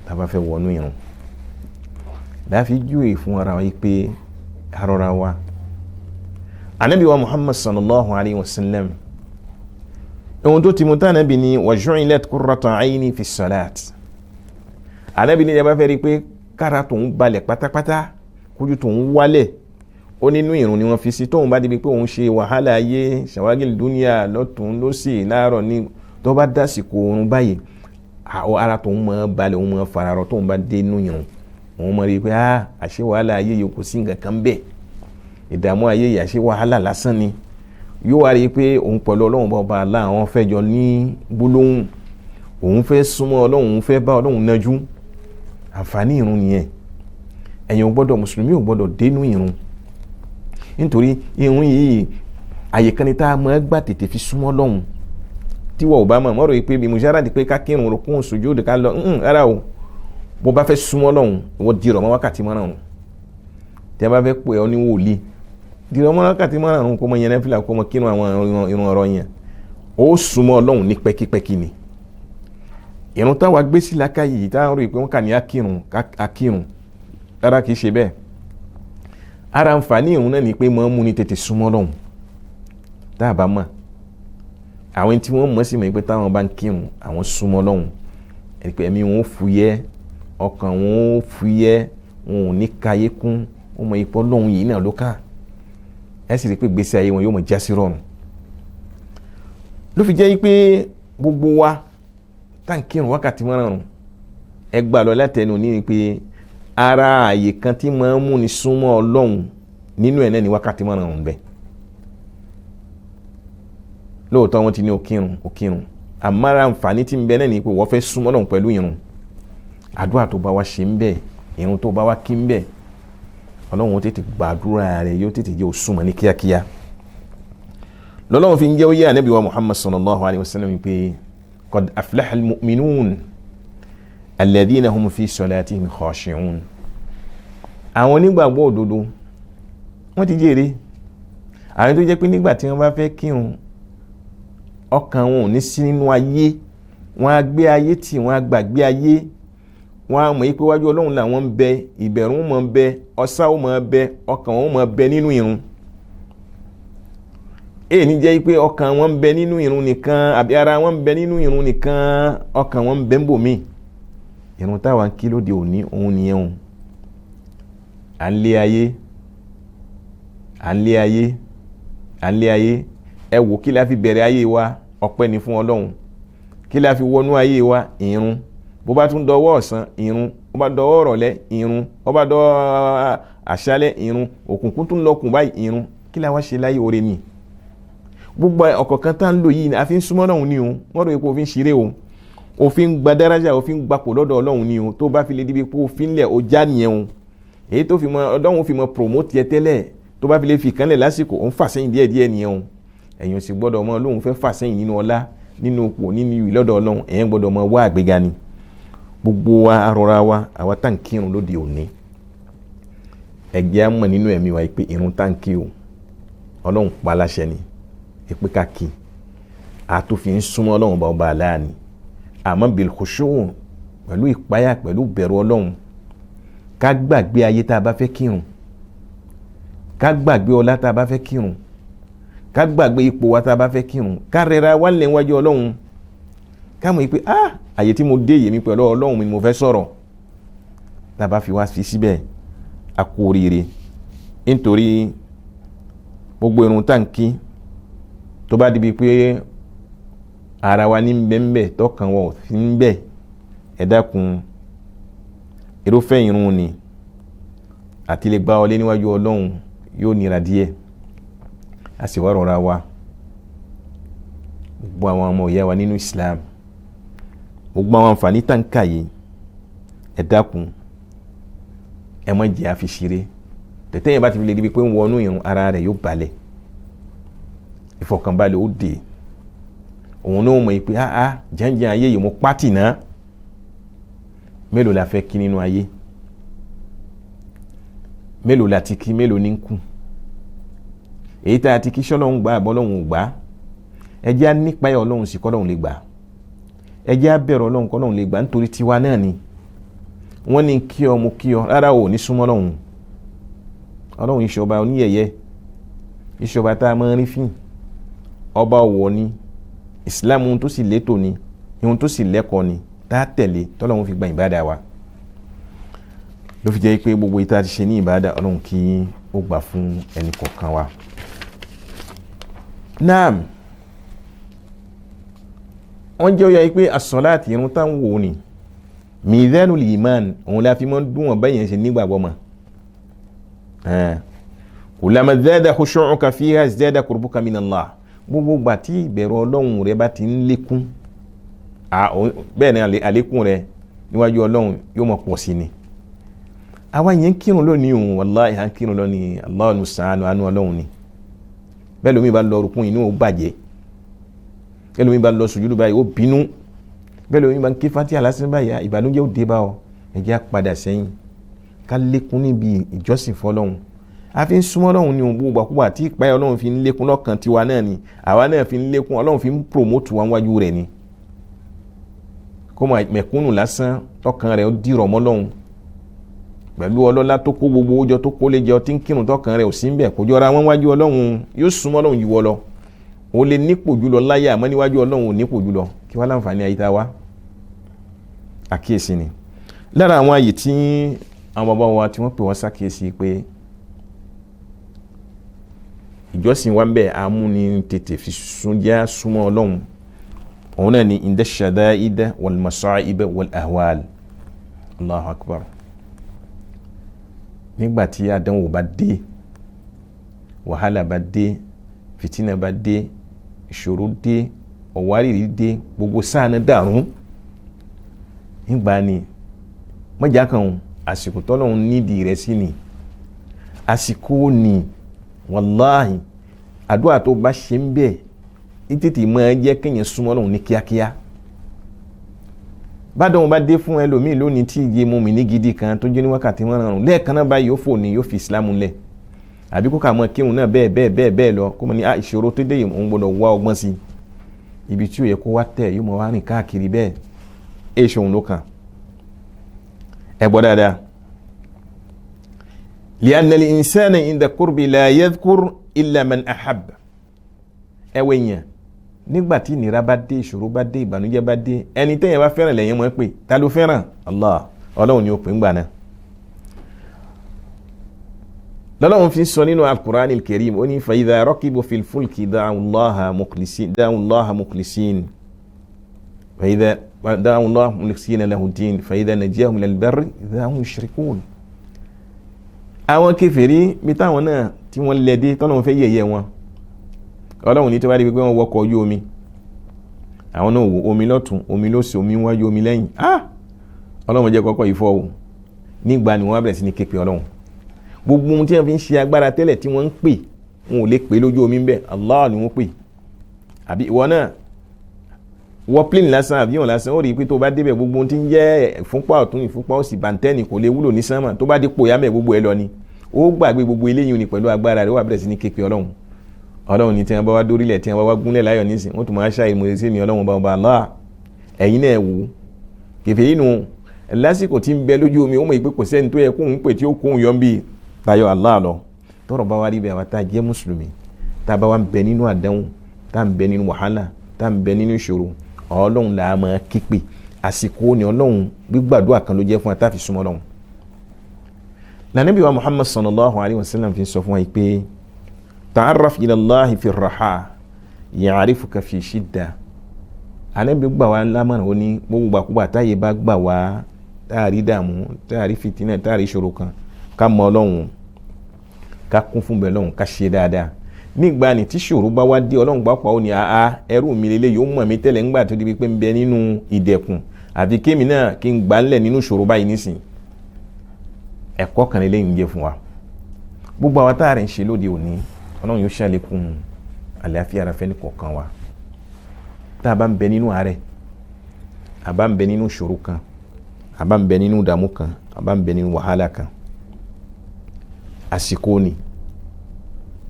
tá a bá fẹ́ wọnú irun. Láfi júwe fún ara wa yìí pé arọra wa, anabi wa Muhammad sallallahu alayhi wa sallam, ohun tó ti mú tá anabi ni wa ju'ilat qurratu ayni fi salat. Anabi ni ìjọba fẹ́ rí i pé kára tòun balẹ̀ pátápátá, kójú tòun wálẹ̀, ó nínú ìrun ni wọ́n fi sí. Tóun bá débi pé òun ṣe wàhálà ayé, ṣàwágìlì dúníà lọ́tún lọ́sì láàárọ̀, ní tó bá dásìkò oorun báyìí, ara tòun mọ́ balẹ̀, òun mọ́ fararọ. Tóun bá dé inú ìrun, òun mọ̀ rí i pé àṣé wàhálà ayé yìí kò sí nǹkan kan bẹ́ẹ̀, ìdààmú ayé yìí àṣé wàhálà lásán ni. Yóò wá rí i pé òun pẹ̀lú Ọlọ́run bá ọba àwọn fẹ́ jọ ní gbólóhùn, òun fẹ́ súnmọ́ Ọlọ́run, òun fẹ́ bá Ọlọ́run nájú. Àǹfààní ìrun nìyẹn. Ẹ̀yin ò gbọ́dọ̀, mùsùlùmí ò gbọ́dọ̀ dénú ìrun, nítorí ìrun yìí àyè kan ní tá a máa gbà tètè fi súnmọ́ Ọlọ́run. Tí wọ́n ò bá mọ̀ mọ́rò yìí pé bí mujarrad pé ká kírun rukun sujud ká lọ, rárá o. Bó bá fẹ́ súnmọ́ Ọlọ́run, ìwọ dìrọ̀ mọ́ wákàtí márùn-ún. Tí a bá fẹ́ pè ọ́ ní wòlíì, dìrọ̀ mọ́ wákàtí márùn-ún, kó mọ yẹn náfìlà, kó mọ kírun àwọn irun ọ̀rọ̀ yẹn, ó súnmọ́ Ọlọ́run ní pẹ́kípẹ́kí ni. Ìrun táwa gbé sí làákàyè yìí, táwọn rò pé wọ́n kà ní akírun akírun, rárá, kìí ṣe bẹ́ẹ̀. Ara àǹfààní ìrun náà ni pé mọ́ mú ni tètè súnmọ́ Ọlọ́run. Tá a bá mọ̀, àwọn tí wọ́n mọ̀ sí mọ̀ pé táwọn bá ń kírun, àwọn súnmọ́ Ọlọ́run, ẹni pé ẹ̀mí wọn ó fúyẹ́, ọkàn wọn ó fúyẹ́, wọn ò ní kayé kún, wọn mọ ipò Ọlọ́run yìí náà ló kàn. Ẹ sì rí i pé gbèsè ayé wọn yóò mọ̀ já sí rọrùn. Ló fi jẹ́ pé gbogbo wa tá à ń kírun wákàtí márùn-ún, ẹ gbà lọ látẹnu ní pé ara àyè kan tí máa ń múni súnmọ́ Ọlọ́run nínú ẹ̀ náà ní wákàtí márùn-ún bẹ́ẹ̀. Lóòótọ́ wọn ti ní òkírun òkírun, àmọ́ ara àǹfààní tí ń bẹ náà ní pé wọ́n fẹ́ súnmọ́ Ọlọ́run pẹ̀lú irun. Àdúrà tó bá wá ṣe ń bẹ, irun tó bá wá kí ń bẹ, Ọlọ́run ó tètè gbàdúrà rẹ̀, yóò tètè jẹ́ òsúnmọ́ ní kíákíá. Lọ́lọ́run fi ń jẹ́ oyé ànábì wa Muhammad sallallahu alayhi wa sallam pé qad aflaha al-mu'minun alladhina hum fi salatihim khashi'un. Àwọn onígbàgbọ́ òdodo wọ́n ti jèrè, àwọn tó jẹ́ pé nígbà tí wọ́n bá fẹ́ kírun, ọkàn wọn ò ní sí nínú ayé, wọ́n á gbé ayé tì, wọ́n á gbàgbé ayé, wọ́n á mọ̀ pé wájú Ọlọ́run làwọn ń bẹ, ìbẹ̀rù mọ̀ ń bẹ, ọ̀sá ó mọ̀ ń bẹ, ọkàn wọn mọ̀ ń bẹ nínú ìrun. Èyí ní jẹ́ pé ọkàn wọn ń bẹ nínú irun nìkan àbí ara wọn ń bẹ nínú irun nìkan, ọkàn wọn ń bẹ ń bò míì. Irun táwa ń kí lóde òní òun nìyẹn o. À ń lé ayé, à ń lé ayé, à ń lé ayé. Ẹ wò kí la fi bẹ̀rẹ̀ ayé wa, ọpẹ́ ni fún Ọlọ́run. Kí la fi wọnú ayé wa, irun. Bó bá tún dọwọ́ ọ̀sán, irun. Bó bá dọwọ́ ọ̀rọ̀lẹ́, irun. Bó bá dọwọ́ àṣálẹ́, irun. Òkùnkùn tún lọkùn báyìí, irun. Kí la wá ṣe láyé oore ni? Gbogbo ọ̀kọ̀ọ̀kan tá ń lò yìí ni a fi ń súnmọ́ Ọlọ́run ni o. Wọ́n rò pé òfin ṣeré o, òfin gba daraja, òfin gbapò lọ́dọ̀ Ọlọ́run ni o. Tó bá fi lè débi pé òfin lẹ̀ o já nìyẹn o. Èyí tó fi mọ Ọlọ́run fi mọ promote yẹ tẹ́lẹ̀, tó bá fi lè fi kánlẹ̀ lásìkò, òun fà sẹ́yìn díẹ̀díẹ̀ nìyẹn o. Ẹ̀yin ò sì gbọ́dọ̀ mọ lóun fẹ́ fà sẹ́yìn nínú ọlá, nínú ipò, nínú ìwì lọ́dọ̀ Ọlọ́run. Ẹ̀yin gbọ́dọ̀ mọ wá àgbéga ni. Gbogbo wa arọra wa, àwa tá ń kírun lóde òní, ẹ̀jẹ̀ á mọ̀ nínú ẹ̀mí wa pé irun tá ń kí o, Ọlọ́run pa láṣẹ ni pé ká kí, àtòfin ń súnmọ́ Ọlọ́run bá ọba aláàní. Àmọ́ bil khushu', pẹ̀lú ìpáyà, pẹ̀lú bẹ̀rù Ọlọ́run, ká gbàgbé ayé tá a bá fẹ́ kírun, ká gbàgbé ọlá tá a bá fẹ́ kírun, ká gbàgbé ipò wa tá a bá fẹ́ kírun, ká rẹra wá lẹ̀ wájú Ọlọ́run, ká mọ̀ pé ah, àyè tí mo dé yèmí mi pẹ̀lú Ọlọ́run mi ni mo fẹ́ sọ̀rọ̀. Tá a bá fi wá fi síbẹ̀, a kú oríire. Nítorí gbogbo irun tá à ń kí, tó bá dibi pé ara wa ní bẹ́ńbẹ́ tọkàn wọ̀ sí ń bẹ̀, ẹ dákun, irúfẹ́ irun ni àti lè gbá ọlé níwájú Ọlọ́run yóò nira díẹ̀. A sì wá rọra wa, gbogbo àwọn ọmọ ìyá wa nínú Islam, gbogbo àwọn àǹfààní tá ń kà yìí, ẹ dákun, ẹ má jẹ́ àfi ṣeré. Tẹ̀tẹ̀ yẹn bá ti fi lè dibi pé ń wọnú irun, ara rẹ̀ yóò balẹ̀, ìfọ̀kànbalẹ̀ ó dé. Òun náà mọ̀ pé ah, jẹ́njẹ́ ayé yìí mo pátì náà. Mélòó la fẹ́ kí nínú ayé? Mélòó la ti kí? Mélòó ní kù? Èyí tá a ti kí, sọ́lọ́hún gbà àbọ̀ Ọlọ́hun ò gbà? Ẹ jẹ́ á nípayà Ọlọ́hun sí kọ́lọ́hún lè gbà. Ẹ jẹ́ á bẹ̀rù Ọlọ́hun kọ́lọ́hún lè gbà, nítorí tiwa náà ni. Wọ́n ní kí ọ mo kí ọ, rárá o ò ní súnmọ́ Ọlọ́hun. Ọlọ́hun ìṣọba oníyẹ̀yẹ́, ìṣọba tá a máa ń rí fín, ọba ọ̀wọ̀ ni. Islam ohun tó sì létò ni, ohun tó sì lẹ́kọ̀ọ́ ni tá a tẹ̀lé tọ́lọ́hun fi gba ìbádà wa. Ló fi jẹ́ pé gbogbo ìta ti ṣe ní ìbádà, Ọlọ́hun kí ó gbà fún ẹnì kọ̀ọ̀kan wa. Naam, wọ́n jẹ́ ó yẹ pé asọ́láàtì, irun tá ń wò ni mizanul iman, òun la fi mọ́ dùn wọ́n bẹ́yẹn ṣe nígbàgbọ́ mọ́. Kullama zada khushu'uka fiha zada qurbuka minallah. Gbogbo gbà tí ìbẹ̀rù Ọlọ́run rẹ bá ti ń lékún, bẹ́ẹ̀ ni àlékún rẹ níwájú Ọlọ́run yóò mọ̀ pọ̀ sí ni. Àwa yẹn ń kírun lónìí òun, wàláhì à ń kírun lónìí, Allahu musta'an, àánú Ọlọ́run ni. Bẹ́ẹ̀ lómi bá lọ rúkún, inú ó bàjẹ́. Bẹ́ẹ̀ lómi bá lọ sùjúdù báyìí, ó bínú. Bẹ́ẹ̀ lómi bá ń ké Fatiha lásán báyìí, ìbànújẹ́ ó dé bá ọ. Ẹ jẹ́ á padà sẹ́yìn, ká lékún níbi ìjọsìn fọlọ́run. A fi ń súnmọ́ Ọlọ́run ní ohun gbogbo àkúgbà tí ìpáyà Ọlọ́run fi ń lékún lọ́kàn tiwa náà ni àwa náà fi ń lékún. Ọlọ́run fi ń promote wa wájú rẹ̀ ni. Kó mẹ̀kúnnù lásán tọkàn rẹ̀ ó dìrọ̀ mọ́ Ọlọ́run pẹ̀lú ọlọ́lá tó kó gbogbo owó jọ, tó kó lé jọ, tí ń kírun tọkàn rẹ̀ ò sí ń bẹ̀, kó jọra wọn wájú Ọlọ́run, yóò súnmọ́ Ọlọ́run jù wọ́ lọ. Ó lè nípò jùlọ láyé, àmọ́ níwájú Ọlọ́run ò nípò jùlọ. Kí wọ́n láǹfààní ayé tá a wá? Àkíyèsí ni lára àwọn àyè tí àwọn bàbá wa tí wọ́n pè wọ́n ṣàkíyèsí pé ìjọsìn wa ń bẹ amúni tètè fi súnjẹ́ súnmọ́ Ọlọ́run. Òun náà ni inda shada'id wal masa'ib wal ahwal. Allahu akbar. Nígbà tí àdánwò bá dé, wàhálà bá dé, fìtínà bá dé, ìṣòro dé, ọ̀wárìrì dé, gbogbo sáànà dàrú, nígbà ni mọ̀jà kan àsìkò tọ́lọ́run nídìí rẹ̀ sí ni àsìkò ni. Wàláhì, àdúrà tó bá ṣe ń bẹ̀ títí máa jẹ́ kéèyàn súnmọ́ Ọlọ́run ní kíákíá. Bádọ́n bá dé fún ẹlòmíì lónìí tí ìyè mú mi ní gidi kan tó jẹ́ ní wákàtí wọn rọrùn lẹ́ẹ̀kan náà báyìí, yóò fò ní yóò fi ìsìlámù lẹ̀, àbí kó kà mọ́ kírun náà bẹ́ẹ̀ bẹ́ẹ̀ bẹ́ẹ̀ bẹ́ẹ̀ lọ, kó mọ̀ ní ìṣòro tó dé yìí, òun gbọ́dọ̀ wá ọgbọ́n sí ibi tí ó yẹ kó wá tẹ̀, yóò mọ̀ wá rìn káàkiri bẹ́ẹ̀. Èso òun ló kàn ẹ gbọ́ dáadáa. Li'anna al-insana inda qurbi la yadhkur illa man ahabba. Ẹwẹ́ yẹn nígbà tí ìnira bá dé, ìṣòro bá dé, ìbànújẹ́ bá dé, ẹni tẹ́yìn bá fẹ́ràn lẹ́yìn mọ́ pé ta ló fẹ́ràn? Allah. Ọlọ́run ni ó pè ń gbà náà. Lọ́lọ́run fi sọ nínú Al-Qur'an al-Karim, ó ní fa idha rakibu fil fulki da'u Allaha mukhlisin, da'u Allaha mukhlisin, fa idha da'u Allaha mukhlisina lahu din, fa idha najahum ilal barri idha hum yushrikun. Àwọn kèfèrí bí táwọn náà tí wọ́n lẹ dé tọ́lọ́run fẹ́ yẹ̀yẹ́ wọn, Ọlọ́run ní tó bá di pé wọ́n wọkọ̀ ojú omi, àwọn náà wò omi lọ́tún, omi lósì, omi wájú, omi lẹ́yìn, Ọlọ́run jẹ́ kọ́kọ́ ìfọ́ o. Nígbà ni wọ́n bẹ̀rẹ̀ sí ní képe Ọlọ́run. Gbogbo ohun tí wọ́n fi ń ṣe agbára tẹ́lẹ̀ tí wọ́n ń pè, wọn ò lè pè lójú omi ń bẹ̀, Allah ni wọ́n pè. Àbí ìwọ náà wọ plane lásán àbí ìwọ̀n lásán, ó rí i pé tó bá débẹ̀ gbogbo ohun tí ń jẹ́ ìfúnpá ọ̀tún, ìfúnpá òsì, bàǹtẹ́ẹ̀nì kò lè wúlò ní sánmà. Tó bá dípò yámẹ̀ gbogbo ẹ lọ ni ó gbàgbé gbogbo eléyìí ni pẹ̀lú agbára rẹ̀, ó wà bẹ̀rẹ̀ sí ní képe Ọlọ́run. Ọlọ́run ní tí wọ́n bá wá dórílẹ̀, tí wọ́n bá wá gúnlẹ̀ láyọ̀ nísìn, wọ́n tún máa ṣáà ìmọ̀ sí mi Ọlọ́run bá ọba Allah. Ẹ̀yin náà wò ó kèfèrí nù lásìkò tí ń bẹ lójú omi, ó mọ̀ pé kò sẹ́ni tó yẹ kóun pè tí ó kóun yọ ń bí tayọ Allah lọ. Tọ́rọ̀ bá wá rí bẹ́ẹ̀, àwa tá a jẹ́ mùsùlùmí, tá a bá wá ń bẹ nínú àdánwò, tá a ń bẹ nínú wàhálà, tá a ń bẹ nínú ìṣòro, Ọlọ́run là á máa képe. Àsìkò ni Ọlọ́run gbígbàdúrà kan ló jẹ́ fún wa tá a fi súnmọ́ Ọlọ́run. Lànàbí wa Muhammad sallallahu alayhi wa sallam fi sọ fún wa pé ta'arraf ila Allahi fi raha ya'rifuka fi shidda. Ànábì gbà wá lámọ̀ràn, ó ní gbogbo gbàkúgbà táyé bá gbà wá, táàrí dààmú, táàrí fìtínà, táàrí ìṣòro kan, ká mọ Ọlọ́run, ká kún fún bẹ́ẹ̀ lọ́hùn, ká ṣe dáadáa. Nígbà ní tí ṣòro bá wá dé, Ọlọ́run gbà pa ó ní àá ẹrú mi lélẹ̀ yóò mọ̀ mí tẹ́lẹ̀ ńgbà tó di pé ń bẹ nínú ìdẹ̀kùn, àfi kémi náà kí n gbà ńlẹ̀ nínú ìṣòro báyìí nísìn. Ẹ̀kọ́ kan lélẹ́yìn ń jẹ́ fún wa. Gbogbo àwọn táàrí ń ṣe lóde òní, Ọlọ́run yóò ṣàlékún àlàáfíà ara fẹ́ni kọ̀ọ̀kan wa. Tá a bá ń bẹ nínú àárẹ̀, a bá ń bẹ nínú ìṣòro kan, a bá ń bẹ nínú ìdààmú kan, a bá ń bẹ nínú wàhálà kan, àsìkò ni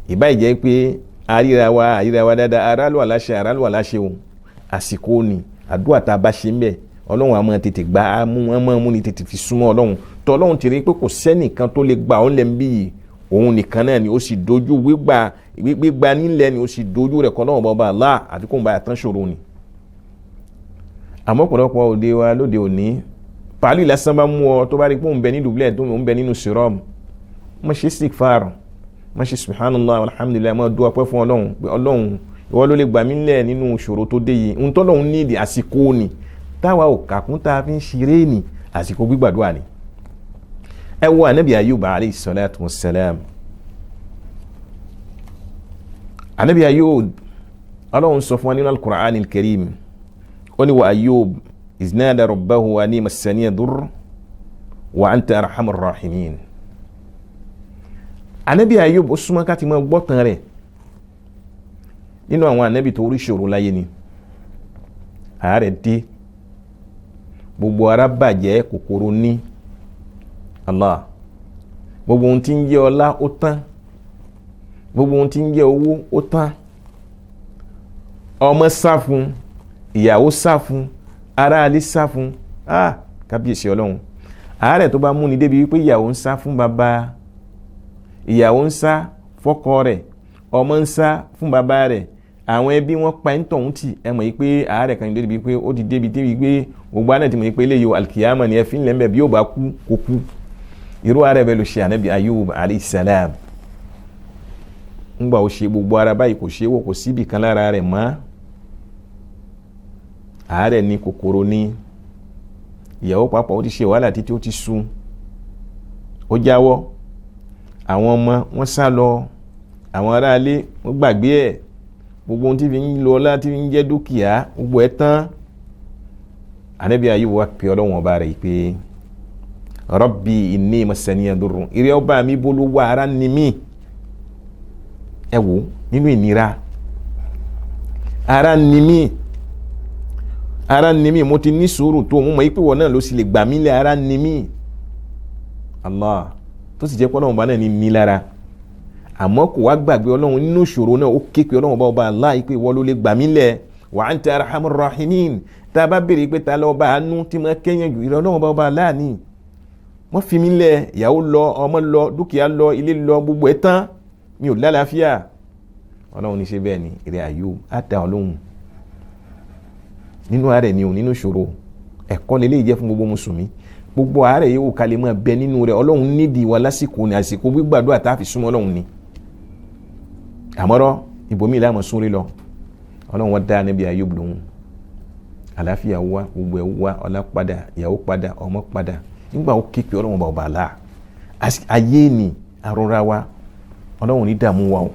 ìbá ìjẹ́ pé àríra wa, àríra wa dáadáa, aráàlú àláṣẹ, aráàlú àláṣẹ o. Àsìkò ni àdúrà tá a bá ṣe ń bẹ, Ọlọ́run á máa tètè gbà á mú, á máa mú ni tètè fi súnmọ́ Ọlọ́run. Tọ́ Ọlọ́run ti rí pé kò sẹ́nìkan tó lè gbà ọ́n lẹ́ ń bí yìí, òun nìkan náà ni ó sì dojú gbígbà gbígbà nílẹ̀ ni ó sì dojú rẹ̀ kọ́ lọ́wọ́ bọ́ba Allah àti kóun bá yà tán ṣòro ni. Àmọ́ ọ̀pọ̀lọpọ̀ òde wa lóde òní, pàálí lásán bá mú ọ tó bá rí pé òun bẹ ní dùbúlẹ̀, tó òun bẹ nínú sírọ́ọ̀mù, má ṣe istighfar, má ṣe subhanallah alhamdulillah, má dúwà pẹ́ fún Ọlọ́run pé Ọlọ́run ìwọ ló lè gbà mí lẹ̀ nínú ìṣòro tó dé yìí. Ohun tọ́lọ́run ní ìdí àsìkò ni táwa ò kàkún tá a fi ń ṣeré ni àsìkò gbígbàdúrà ni. Ẹ wo anabi Ayub alayhi salatu wassalam. Anabi Ayub, Ọlọ́run sọ fún wa nínú al-Qur'an al-Karim, ó ní wa Ayub iznada rabbahu ani massaniya durr wa anta arhamur rahimin. Anabi Ayub, ó súnmọ́ ká ti máa gbọ́ tán rẹ̀ nínú àwọn anabi tó rí ìṣòro láyé ni. Àárẹ̀ dé, gbogbo ara bàjẹ́, kòkòrò ní Allah, gbogbo ohun tí ń jẹ́ ọlá ó tán, gbogbo ohun tí ń jẹ́ owó ó tán, ọmọ sá fún, ìyàwó sá fún, aráalé sá fún. Kábíyèsí Ọlọ́run. Àárẹ̀ tó bá mú ni débi wípé ìyàwó ń sá fún bàbá, ìyàwó ń sá fọ́kọ rẹ̀, ọmọ ń sá fún bàbá rẹ̀, àwọn ẹbí wọn pa ń tọ̀hún tì. Ẹ mọ̀ yìí pé àárẹ̀ kan débi pé ó ti débi débi pé gbogbo àná ti mọ̀ yìí pé eléyìí alkiyama ni ẹ fi ń lẹ́ńbẹ̀, bí yóò bá kú kó kú. Irú àárẹ̀ bẹ́ẹ̀ ló ṣe ànábì Ayub alayhi salam. Ńgbà ó ṣe gbogbo ara báyìí, kò ṣe é wò, kò síbì kan lára rẹ̀ mọ́. Àárẹ̀ ni, kòkòrò ni, ìyàwó pàápàá ó ti ṣe wàhálà títí ó ti sú, ó jáwọ́, àwọn ọmọ wọn sá lọ, àwọn aráalé wọn gbàgbé ẹ̀, gbogbo ohun tí fi ń lo ọlá tí fi ń jẹ́ dúkìá gbogbo ẹ̀ tán. Ànábì Ayub wá pe Ọlọ́run ọba rẹ̀ pé Rabbi inni massaniya durrun, ìrẹ́ ọba mi bolo wá, ara ni mí. Ẹ wò nínú ìnira, ara ni mí, ara ni mí, mo ti ní sùúrù tó, mo mọ̀ pé ìwọ náà ló sì lè gbà mí lẹ̀, ara ni mí. Allah tó sì jẹ́ pé Ọlọ́run ọba náà ní ní lára, àmọ́ kò wá gbàgbé Ọlọ́run nínú ìṣòro náà, ó ké pe Ọlọ́run ọba ọba Allah pé ìwọ ló lè gbà mí lẹ̀, wa anta arhamur rahimin. Tá a bá béèrè pé ta lọ́ọ́ bá àánú tí mo kẹ́yìn jù, ìrẹ́ Ọlọ́run ọba ọba Allah ni. Wọ́n fi mí lẹ̀, ìyàwó lọ, ọmọ lọ, dúkìá lọ, ilé lọ, gbogbo ẹ̀ tán, mi ò lálàáfíà. Ọlọ́run ní ṣe bẹ́ẹ̀ ni ìrẹ́ Ayub á dá ọ lóhùn nínú àárẹ̀ ni ò nínú ìṣòro. Ẹ̀kọ́ lélẹ́yìí jẹ́ fún gbogbo mùsùlùmí. Gbogbo àárẹ̀ yìí wò ká lè máa bẹ nínú rẹ̀. Ọlọ́run nídìí wa lásìkò ni, àsìkò gbígbàdúrà tá a fi súnmọ́ Ọlọ́run ni. Àmọ́rọ́ ibòmí ìlànà súnrí lọ, Ọlọ́run wọn dá níbi Ayub lóhùn. Àlàáfíà wá, gbogbo ẹ̀ wá, ọlá padà, ìyàwó padà, ọmọ padà. Nígbà ó képe Ọlọ́run bá ọba àlá ayé ni arọra wa. Ọlọ́run ní dààmú wa o,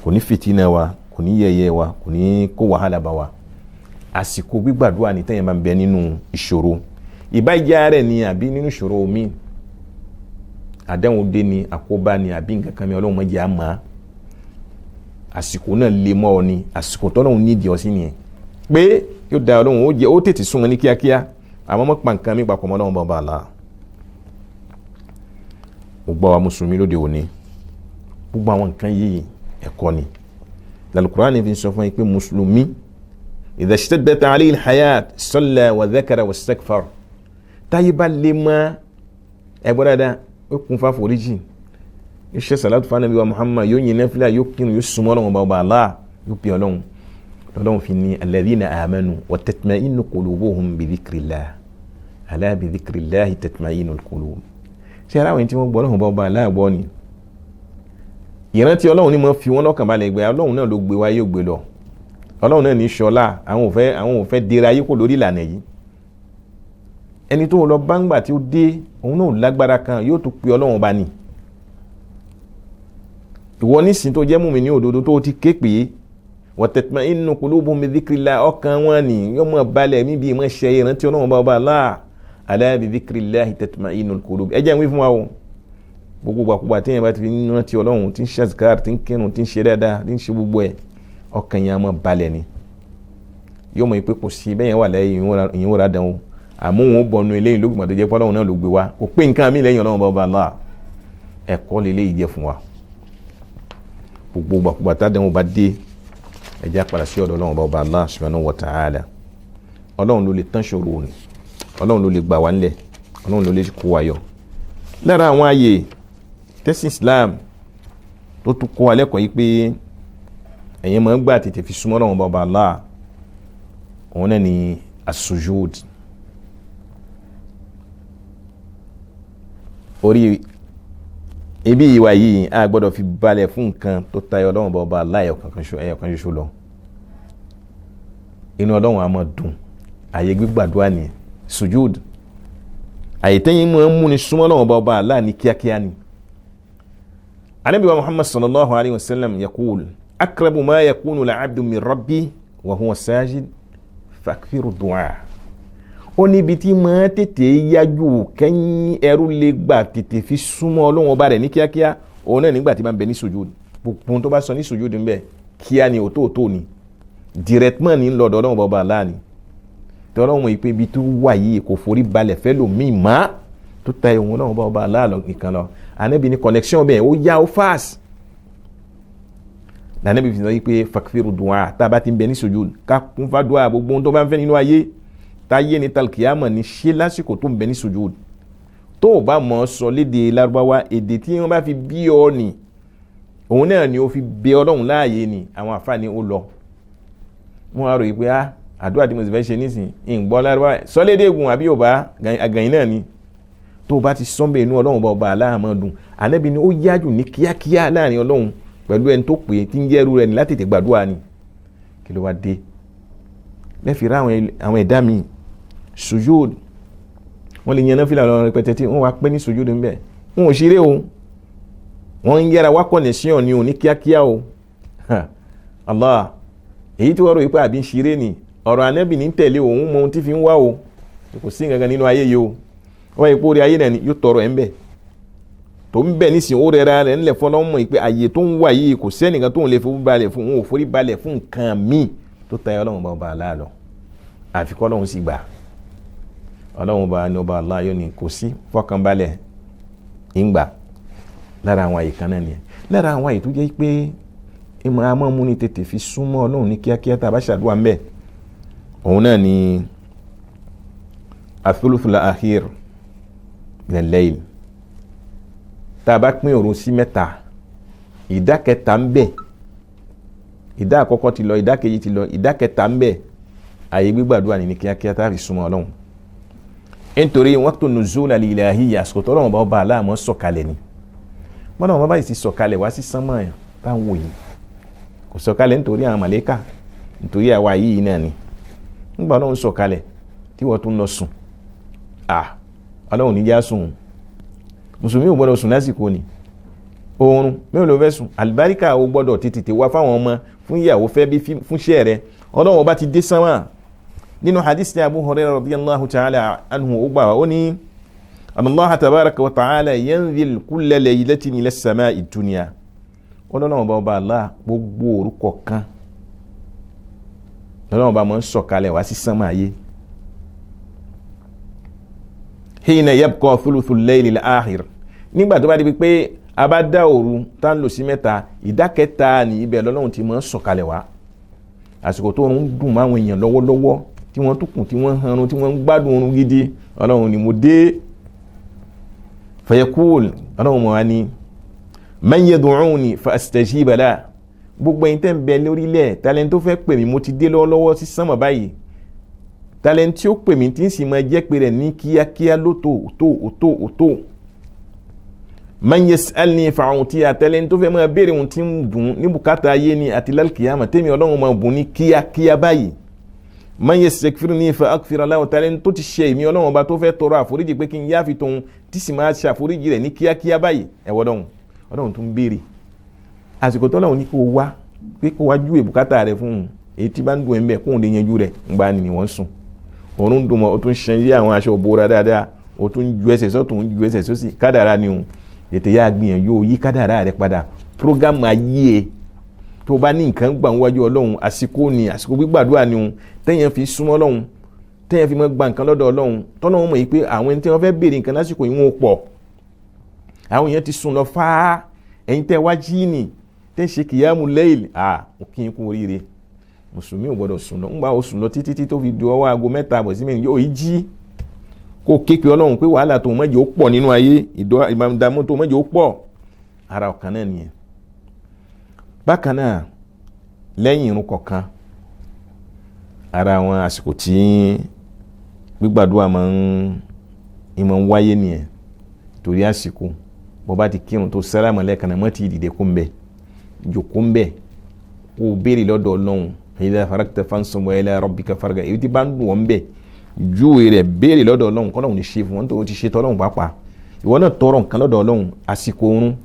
kò ní fìtínà wa, kò ní yẹ̀yẹ́ wa, kò ní kó wàhálà bá wa. Àsìkò gbígbàdúrà ní tẹ́yìn máa ń bẹ nínú ìṣòro, ìbájá rẹ̀ ni àbí nínú ìṣòro mi, àdéhùn dé ni, àkóbá ni, àbí nǹkan kan mi, Ọlọ́run má jẹ́ á mọ̀. Àsìkò náà lè mọ́ ọ ni, àsìkò tọ́lọ́run nídìí ọ sí nìyẹn pé yóò da Ọlọ́run, ó jẹ ó tètè súnmọ́ ní kíákíá. Àmọ́ mọ́ pa nǹkan mi papọ̀ mọ́ Ọlọ́run bàbá àlá. Gbogbo àwa mùsùlùmí lóde òní, gbogbo àwọn nǹkan yìí ẹ̀kọ́ ni Al-Qur'ani fi sọ fún yín pé mùsùlùmí idha ishtaddat alayhi al-hayat salla wa dhakara wa istaghfar. Táyé bá lè mọ́ ẹgbẹ́ dáadáa, ó kún fáforíjì, yóò ṣe sàlátù fún Ànábì wa Muhammad, yóò yin náfìlà, yóò kírun, yóò súnmọ́ Ọlọ́run bàbá àlá, yóò pè Ọlọ́run. Ọlọ́run fi ní alladhina amanu wa tatma'innu qulubuhum bi dhikrillah, ala bi dhikrillahi tatma'innul qulub. Ṣé ara àwọn tí wọ́n gbọ́ Ọlọ́run bàbá àlá gbọ́ ni? Ìrántí Ọlọ́run ni mo fi wọ́n lọ́kàn balẹ̀ gbé. Ọlọ́run náà ló gbé wá, yóò gbé lọ. Ọlọ́run náà ní ṣọlá. Àwọn ò fẹ́ dira ayé kò lórí ìlànà yìí. Ẹni tó lọ báńgbà tí ó dé, òun náà lágbára kan, yóò tún pe Ọlọ́run bá ní. Ìwọ nísìn tó jẹ́ mùmínì òdodo tó ti ké pé wa tatma'innu qulubuhum bi dhikrillah, ọkàn wọn ni yóò mọ̀ balẹ̀ níbi ìmọ̀ ṣe ìrántí Ọlọ́run bá ọba Allah. Ala bi dhikrillahi tatma'innul qulub. Ẹ jẹ́ ń wí fún wa o, gbogbo gbàkúgbà téèyàn bá ti fi rántí Ọlọ́run, tí ń ṣe azkar, tí ń kírun, tí ń ṣe dáadáa, tí ń ṣe gbogbo ẹ̀, ọkàn yẹn á mọ̀ balẹ̀ ni. Yóò mọ̀ pé kò sí bẹ́ẹ̀ yẹn wà lẹ́yìn ìyẹn wò dán o, àmọ́ òun ó bọnu eléyìí lóògùn tó jẹ́ pé Ọlọ́run náà ló gbé wa, kò pé nǹkan mi lẹ́yìn Ọlọ́run bá ọba Allah. Ẹ̀kọ́ lélẹ́yìí jẹ́ fún wa. Gbogbo gbàkúgbà tádẹ́wọ̀n bá dé, ẹ jẹ́ á padà sí ọ̀dọ̀ Ọlọ́run bá ọba Allah subhanahu wa ta'ala. Ọlọ́run ló lè tán ṣòro ni, Ọlọ́run ló lè gbà wá nílẹ̀, Ọlọ́run ló lè kó wa yọ. Lára àwọn ààyè tẹ́sí Islam tó tún kó wa lẹ́kọ̀ọ́ yìí pé ẹ̀yin máa ń gbà tètè fi súnmọ́ Ọlọ́run bá ọba Allah, òun náà ni as-sujud. Orí ibi ìwà yìí a gbọ́dọ̀ fi balẹ̀ fún nǹkan tó tayọ Ọlọ́run bá ọba Allah ẹyọkan ṣoṣo lọ. Inú Ọlọ́run á máa dùn. Àyè gbígbàdúrà ni sujud. Àyè tẹ́yìn máa ń múni súnmọ́ Ọlọ́run bá ọba Allah ní kíákíá ni. Ànábì wa Muhammad sallallahu alayhi wa sallam yaqul aqrabu ma yakunu al-abdu min rabbi wa huwa sajid fakthiru du'a. Ó níbi tí máa tètè yájú kẹ́yìn ẹrú lè gbà tètè fi súnmọ́ Ọlọ́run ọba rẹ̀ ní kíákíá, òun náà nígbà tí máa ń bẹ ní sujud. Gbogbo tó bá sọ ní sujud ń bẹ kíá ni, òtóòtó ni, directement ní lọ́dọ̀ Ọlọ́run ọba Allah ni. Tí Ọlọ́run mọ̀ pé ibi tó wà yìí kò forí balẹ̀ fẹ́ lòmíì má tó ta ìwọ̀n Ọlọ́run ọba Allah nìkan lọ. Ànábì ní connection bẹ́ẹ̀ ó yá ó fast. Lànàbì fi sọ yìí pé fakthiru du'a, tá a bá ti ń bẹ ní sujud ká kún fàdúà, gbogbo ohun tó bá ń fẹ́ nínú ayé táyé ní talkiyama ní ṣe lásìkò tó ń bẹ ní sujud. Tó o bá mọ̀ ọ́ sọ léde Lárúbáwá, èdè tí wọ́n bá fi bí ọ ni, òun náà ni ó fi bẹ Ọlọ́run láàyè ni. Àwọn àfààní ó lọ wọ́n á rò yìí pé á àdúrà tí mo sì fẹ́ ṣe nísìn ìgbọ́ Lárúbáwá sọ léde ègùn àbí Yorùbá àgànyìn náà ni. Tó o bá ti sọ́nbẹ̀ inú Ọlọ́run bá ọba aláàmọ́ dùn. Ànábì ni ó yájú ní kíákíá láàrin Ọlọ́run pẹ̀lú ẹni tó pè é tí ń jẹ́rú rẹ̀ ní láti tètè gbàdúrà ni. Kí ló wá dé lẹ́fì rá àwọn ẹ̀dá mi sujud, wọ́n lè yan náfìlà lọ rẹpẹtẹ tí wọ́n wá pẹ́ ní sujud ńbẹ̀, wọn ò ṣeré o, wọ́n ń yára wá connection ni o ní kíákíá o. Allah, èyí tí wọ́n rò pé àbí ń ṣeré ni, ọ̀rọ̀ Ànábì ní tẹ̀lé òun mọ ohun tí fi ń wá o, kò sí nǹkan kan nínú ayé yìí o. Wọ́n yẹ kó rí ayé náà ni yóò tọrọ ẹ̀ ń bẹ̀ tó ń bẹ̀ nísìnyí, ó rẹra rẹ̀ ńlẹ̀ fọlọ́mọ pé àyè tó ń wà yìí kò sẹ́nìkan tó ń lè forí balẹ̀ fún, òun ò forí balẹ̀ fún nǹkan míì tó tayọ Ọlọ́run bá ọba Allah lọ, àfi kọ́ Ọlọ́run sì gbà. Ọlọ́run bá ní ọba Allah yóò ní kò sí fọkànbalẹ̀ ìgbà. Lára àwọn àyè kan náà nìyẹn. Lára àwọn àyè tó jẹ́ pé ìmọ̀ amọ́mú ni tètè fi súnmọ́ Ọlọ́run ní kíákíá tá a bá ṣàdúrà ń bẹ̀, òun náà ni athuluthul akhir min al-layl. Tá a bá pín òru sí mẹ́ta, ìdá kẹta ń bẹ Ìdá àkọ́kọ́ ti lọ, ìdá kejì ti lọ, ìdá kẹta ń bẹ. Àyè gbígbàdúrà ní kíákíá tá a fi súnmọ́ Ọlọ́run, nítorí waqtu nuzul al-ilahiyya, àsìkò tọ́lọ́run bá ọba aláàmọ́ sọ̀kalẹ̀ ni. Bọ́lá wọn bá yìí ti sọ̀kalẹ̀ wá sí sánmọ̀ yẹn táwọn wò yìí, kò sọ̀kalẹ̀ nítorí àwọn màlẹ́kà, nítorí àwa yìí náà ni. Nígbà Ọlọ́run sọ̀kalẹ̀ tí wọ́n tún lọ sùn, Ọlọ́run níjà sùn. Mùsùlùmí ò gbọ́dọ̀ sùn lásìkò ni. Oorun mélòó ló fẹ́ sùn? Àlùbáríkà ò gbọ́dọ̀ tètè wá fáwọn ọmọ, fún ìyàwó, fẹ́ bí, fúnṣẹ́ rẹ. Ọlọ́run ọba ti dé sánmà. Nínú hadith ní Abu Hurairah radiyallahu ta'ala anhu, ó gbà wá, ó ní Allaha tabaraka wa ta'ala yanzil kulla laylatin ila as-sama'i dunya. Ọlọ́run ọba ọba Allah gbogbo orúkọ kan lọ́lọ́run ọba máa ń sọ̀kalẹ̀ wá sí sánmà ayé. Hina yabqa thuluthul layli al-akhir, nígbà tó bá di pé a bá dá òru tá ń lò sí mẹ́ta, ìdá kẹta ní ibẹ̀ lọ́lọ́run ti máa ń sọ̀kalẹ̀ wá. Àsìkò tó ń dùn máwọn èèyàn lọ́wọ́lọ́wọ́, tí wọ́n tún kùn, tí wọ́n hanrun, tí wọ́n ń gbádùn oorun gidi, Ọlọ́run ni mo dé. Fayaqul, Ọlọ́run mọ̀ wá ní man yad'uni fa astajiba lahu, gbogbo ẹ̀yin tẹ́ ń bẹ lórílẹ̀, talẹ́ni tó fẹ́ pè mí, mo ti dé lọ́wọ́lọ́wọ́ sí sánmọ̀ báyìí. Talẹ́ni tí ó pè mí tí ń sì máa jẹ́ pé rẹ̀ ní kíákíá lótò òtó òtó òtó. Man yas'alni fa'utiya, tẹ́lẹ̀ tó fẹ́ máa béèrè ohun tí ń dùn ní bùkátà ayé ni àti lálùkìyàmà, tẹ́mi Ọlọ́run máa bùn ní kíákíá báyìí. Man yastaghfirni fa aghfira lahu, tẹ́lẹ̀ tó ti ṣe èmi Ọlọ́run ọba tó fẹ́ tọrọ àforíjì pé kí n yáfi tòun, tí sì máa ṣe àforíjì rẹ̀ ní kíákíá báyìí. Ẹ̀wọ̀ Ọlọ́run, Ọlọ́run tó ń béèrè àsìkò tọ́lọ́run ní kó wá pé kó wá júwe bùkátà rẹ̀ fún un, èyí tí bá ń dùn ẹ̀ ń bẹ̀ kóun lè yanjú rẹ̀. Ńgbà ni wọ́n sùn, òórùn dùn mọ́, ó tún ṣe yí àwọn aṣọ òbora dáadáa, ó tún ju ẹsẹ̀ sọ́tún, ju ẹsẹ̀ sósì. Kádàrá ni òun tètè yá gbìyànjú ó yí kádàrá rẹ padà. Prógámù ayé ẹ tó bá ní nǹkan gbà wájú Ọlọ́run, àsìkò ni àsìkò gbígbàdúrà ni òun téèyàn fi súnmọ́ Ọlọ́run, téèyàn fi mọ́ gba nǹkan lọ́dọ̀ Ọlọ́run. Tọ́lọ́run mọ̀ yìí pé àwọn ẹni tí wọ́n fẹ́ béèrè nǹkan lásìkò yìí wọn ò pọ̀, àwọn èèyàn ti sùn lọ fáá. Ẹ̀yin tẹ́ wá jí nì tẹ́ ṣe kìyàmù lẹ́yìn, à kí n kú oríire. Mùsùlùmí ò gbọdọ̀ sùn lọ. Ńgbà ó sùn lọ títí tí tó fi di ọwọ́ aago 3:30 sí 4, yóò jí kó képe Ọlọ́run pé wàhálà tó mọ̀jẹ̀ ó pọ̀ nínú ayé, ìdààmú tó mọ̀jẹ̀ ó pọ̀. Ara ọ̀kan náà nìyẹn. Bákan náà, lẹ́yìn irun kọ̀ọ̀kan, ara àwọn àsìkò tí gbígbàdúrà máa ń wáyé nìyẹn. Torí àsìkò bó bá ti kírun tó sálámà lẹ́ẹ̀kan náà, mọ́ ti dìde kó ń bẹ̀, jòkó ń bẹ̀, kó o béèrè lọ́dọ̀ Ọlọ́run. Idha faragta fansab wa ila rabbika farghab. Èyí tí bá ń dùn wọ́n bẹ̀, júwe rẹ̀, béèrè lọ́dọ̀ Ọlọ́run, kọ́lọ́run ní ṣe fún wọn tó ti ṣe tọ́lọ́run. Pàápàá ìwọ náà tọrọ nǹkan lọ́dọ̀ Ọlọ́run. Àsìkò oorun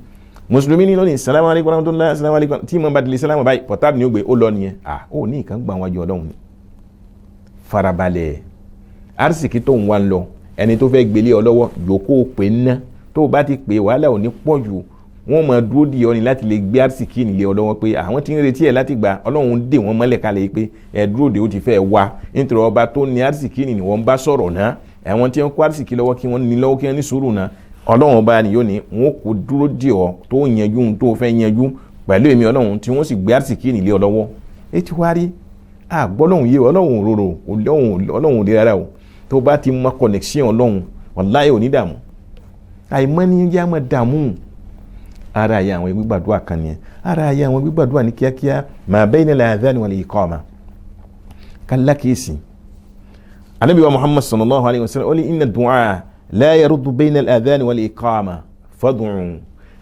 mùsùlùmí ní lónìí, salamu alaykum warahmatullahi, salamu alaykum, tí mo bá tilẹ̀ salamu báyìí, pọ̀táàbù ni ó gbé ó lọ nìyẹn. À ó ní nǹkan gbà wájú Ọlọ́run ni. Farabalẹ̀, arísìkí tó ń wá ń lọ, ẹni tó fẹ́ gbélé ọ lọ́wọ́, yòókù pé ń ná. Tó o bá ti pè, wàhálà ò ní pọ̀ jù. Wọ́n máa dúró di ọ ni láti lè gbé arísìkí nílé ọ lọ́wọ́, pé àwọn tí ń retí ẹ̀ láti gbà, Ọlọ́run dè wọ́n mọ́lẹ̀ kalẹ̀ pé ẹ dúró de, ó ti fẹ́ wá. Nítorí ọba tó ní arísìkí ni wọ́n bá sọ̀rọ̀ náà. Àwọn tí wọ́n kó arísìkí lọ́wọ́, kí wọ́n ní lọ́wọ́, kí wọ́n ní sùúrù náà. Ọlọ́run ọba ni yóò ní wọn kò dúró di ọ tó yanjú ohun tó fẹ́ yanjú pẹ̀lú èmi Ọlọ́run, tí wọ́n sì gbé arísìkí nílé ọ lọ́wọ́. Etí wá rí àgbọ́lọ́hún yé Ọlọ́run òróró, Ọlọ́run òde rárá o. Tó bá ti mọ connection Ọlọ́run, wàláhì ò ní dààmú. Àìmọ́ ní yá mọ́ dààmú. Ara ayé àwọn gbígbàdúrà kan nìyẹn. Ara ayé àwọn gbígbàdúrà ní kíákíá, ma bayna al-adhan wal-iqama, kálákìsì. Ànábì wa Muhammad sallallahu alayhi wa sallam, ó ní inna du'a la yaruddu bayna al-adhan wal-iqama fad'u.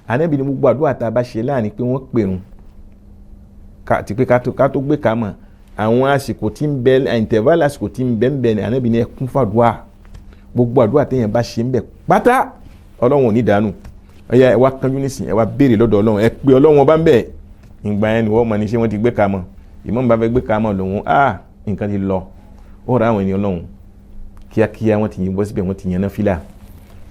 Ànábì ní gbogbo àdúrà tá a bá ṣe láàrin pé wọ́n pèrún àti pé ká tó gbé ká mọ̀, àwọn àsìkò tí ń bẹ, interval àsìkò tí ń bẹ ń bẹ ní, Ànábì ní ẹ kún fàdúrà. Gbogbo àdúrà téèyàn bá ṣe ń bẹ pátá, Ọlọ́run ò ní dànù. Ọ̀yá, ẹ wá kánjú nísìn, ẹ wá béèrè lọ́dọ̀ Ọlọ́run, ẹ pé Ọlọ́run ọba ń bẹ̀. Ìgbà yẹn ni wọ́n mọ̀ ní ṣé wọ́n ti gbé ka mọ̀. Ìmọ̀ bá fẹ́ gbé ka mọ̀ lòun, á nǹkan ti lọ. Ó ra àwọn ènìyàn Ọlọ́run kíákíá, wọ́n ti yin bọ́ síbẹ̀, wọ́n ti yan náfìlà,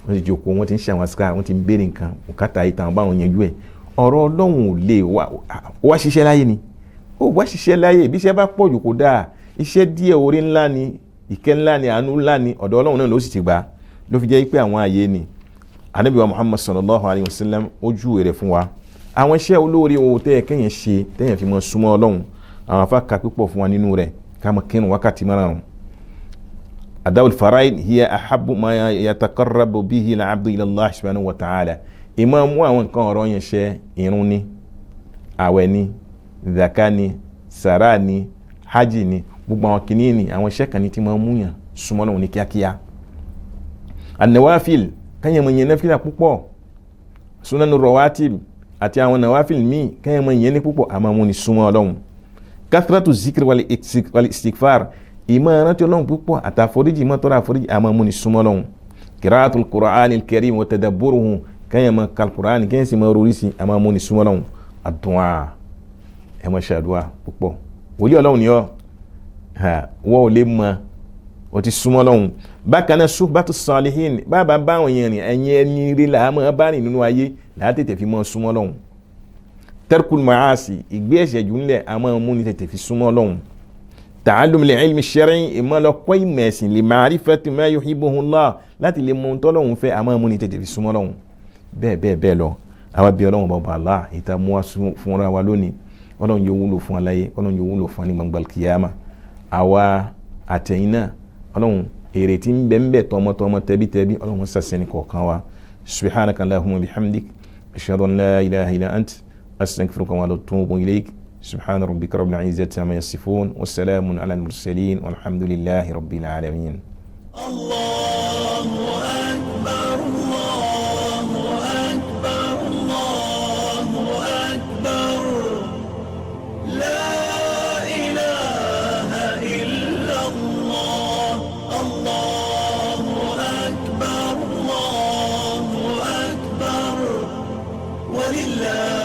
wọ́n ti jókòó, wọ́n ti ń ṣe àwọn àsìkò, wọ́n ti ń béèrè nǹkan bùkátà yìí tàn báwọn yanjú ẹ̀. Ọ̀rọ̀ Ọlọ́run ò lè wá ṣiṣẹ́ láyé ni ó wá ṣiṣẹ́ láyé. Bí iṣẹ́ bá pọ̀ jù kò dáa, iṣẹ́ díẹ̀ orí ńlá ni, ìkẹ́ ńlá ni, àánú ńlá ni, ọ̀dọ̀ Ọlọ́run náà ló sì ti gbà. Ló fi jẹ́ pé àwọn ààyè ni Ànábì wa Muhammad sallallahu alayhi wa sallam ó júwe rẹ̀ fún wa. Àwọn iṣẹ́ olóore wo tẹ́yẹ kẹ́yìn ṣe tẹ́yìn fi mọ́ súnmọ́ Ọlọ́run? Àwọn afá ka pípọ̀ fún wa nínú rẹ̀. Ká mọ́ kírun wákàtí márùn-ún. Adawul faraid hiya ahabbu ma yataqarrabu bihi al-abdu ila Allah subhanahu wa ta'ala. Ìmọ̀ mú àwọn nǹkan ọ̀rọ̀ yẹn ṣe, irun ni, àwẹ̀ ni, zaka ni, Sàrà ni, hajj ni, gbogbo àwọn kìíní ni àwọn iṣẹ́ kan ní tí máa ń múyàn súnmọ́ Ọlọ́run ní kíákíá. An-nawafil, kẹ́yìn mọ̀ yẹn náfìlà púpọ̀, sunanu rawatib àti àwọn nawafil míì, kẹ́yìn mọ̀ yẹn ní púpọ̀, a máa mú ni súnmọ́ Ọlọ́run. Kathratu zikri wal istighfar, ìmọ̀ rántí Ọlọ́run púpọ̀ àtàforíjì, ìmọ̀ tọrọ àforíjì, a máa mú ni súnmọ́ Ọlọ́run. Qira'atul Qur'anil karim wa tadabburuhu, kẹ́yìn mọ̀ kal-Qur'an, kẹ́yìn sì mọ̀ rori sí, a máa mú ni súnmọ́ Ọlọ́run. Àdúà, ẹ máa ṣàdúà púpọ̀. Wòlíì Ọlọ́run ni ọ́, wọ́n ò lè mọ o ti súnmọ́ Ọlọ́run. Bákan náà, suhbatu salihin, bàbá báwọn yẹn rìn, ẹ̀yin ẹni rí là á máa bá rìn nínú ayé là á tètè fi mọ́ súnmọ́ Ọlọ́run. Tarkul maasi, ìgbé ẹ̀ṣẹ̀ jù ńlẹ̀, a máa mú ni tètè fi súnmọ́ Ọlọ́run. Ta'allum li ilmi shar'i, ìmọ̀ lọ kọ́ ìmọ̀ ẹ̀sìn, li ma'rifati ma yuhibbuhu Allah, láti lè mọ ohun tọ́lọ́run fẹ́, a máa mú ni tètè fi súnmọ́ Ọlọ́run. Bẹ́ẹ̀ bẹ́ẹ̀ bẹ́ẹ̀ lọ. Àwa bí Ọlọ́run bàbá Allah ìta mú wa fúnra wa lónìí, Ọlọ́run yóò wúlò fún aláyé, Ọlọ́run yóò wúlò fún ní gbangba kìyàmà. Àwa àtẹ̀yìn náà, Ọlọ́run èrè tí ń bẹ ń bẹ tọmọtọmọ tẹbítẹbí, Ọlọ́run sàṣẹ ní kọ̀ọ̀kan wa. Subhanaka allahumma bihamdik, ashhadu an la ilaha illa ant, astaghfiruka wa atubu ilayk. Subhana rabbika rabbil izzati amma yasifun, wa salamun ala al-mursalin, walhamdulillahi rabbil alamin. Allahu akbar, Allahu akbar, Allahu akbar. La ilaha illa Allah, Allahu akbar, Allahu akbar. Walillah.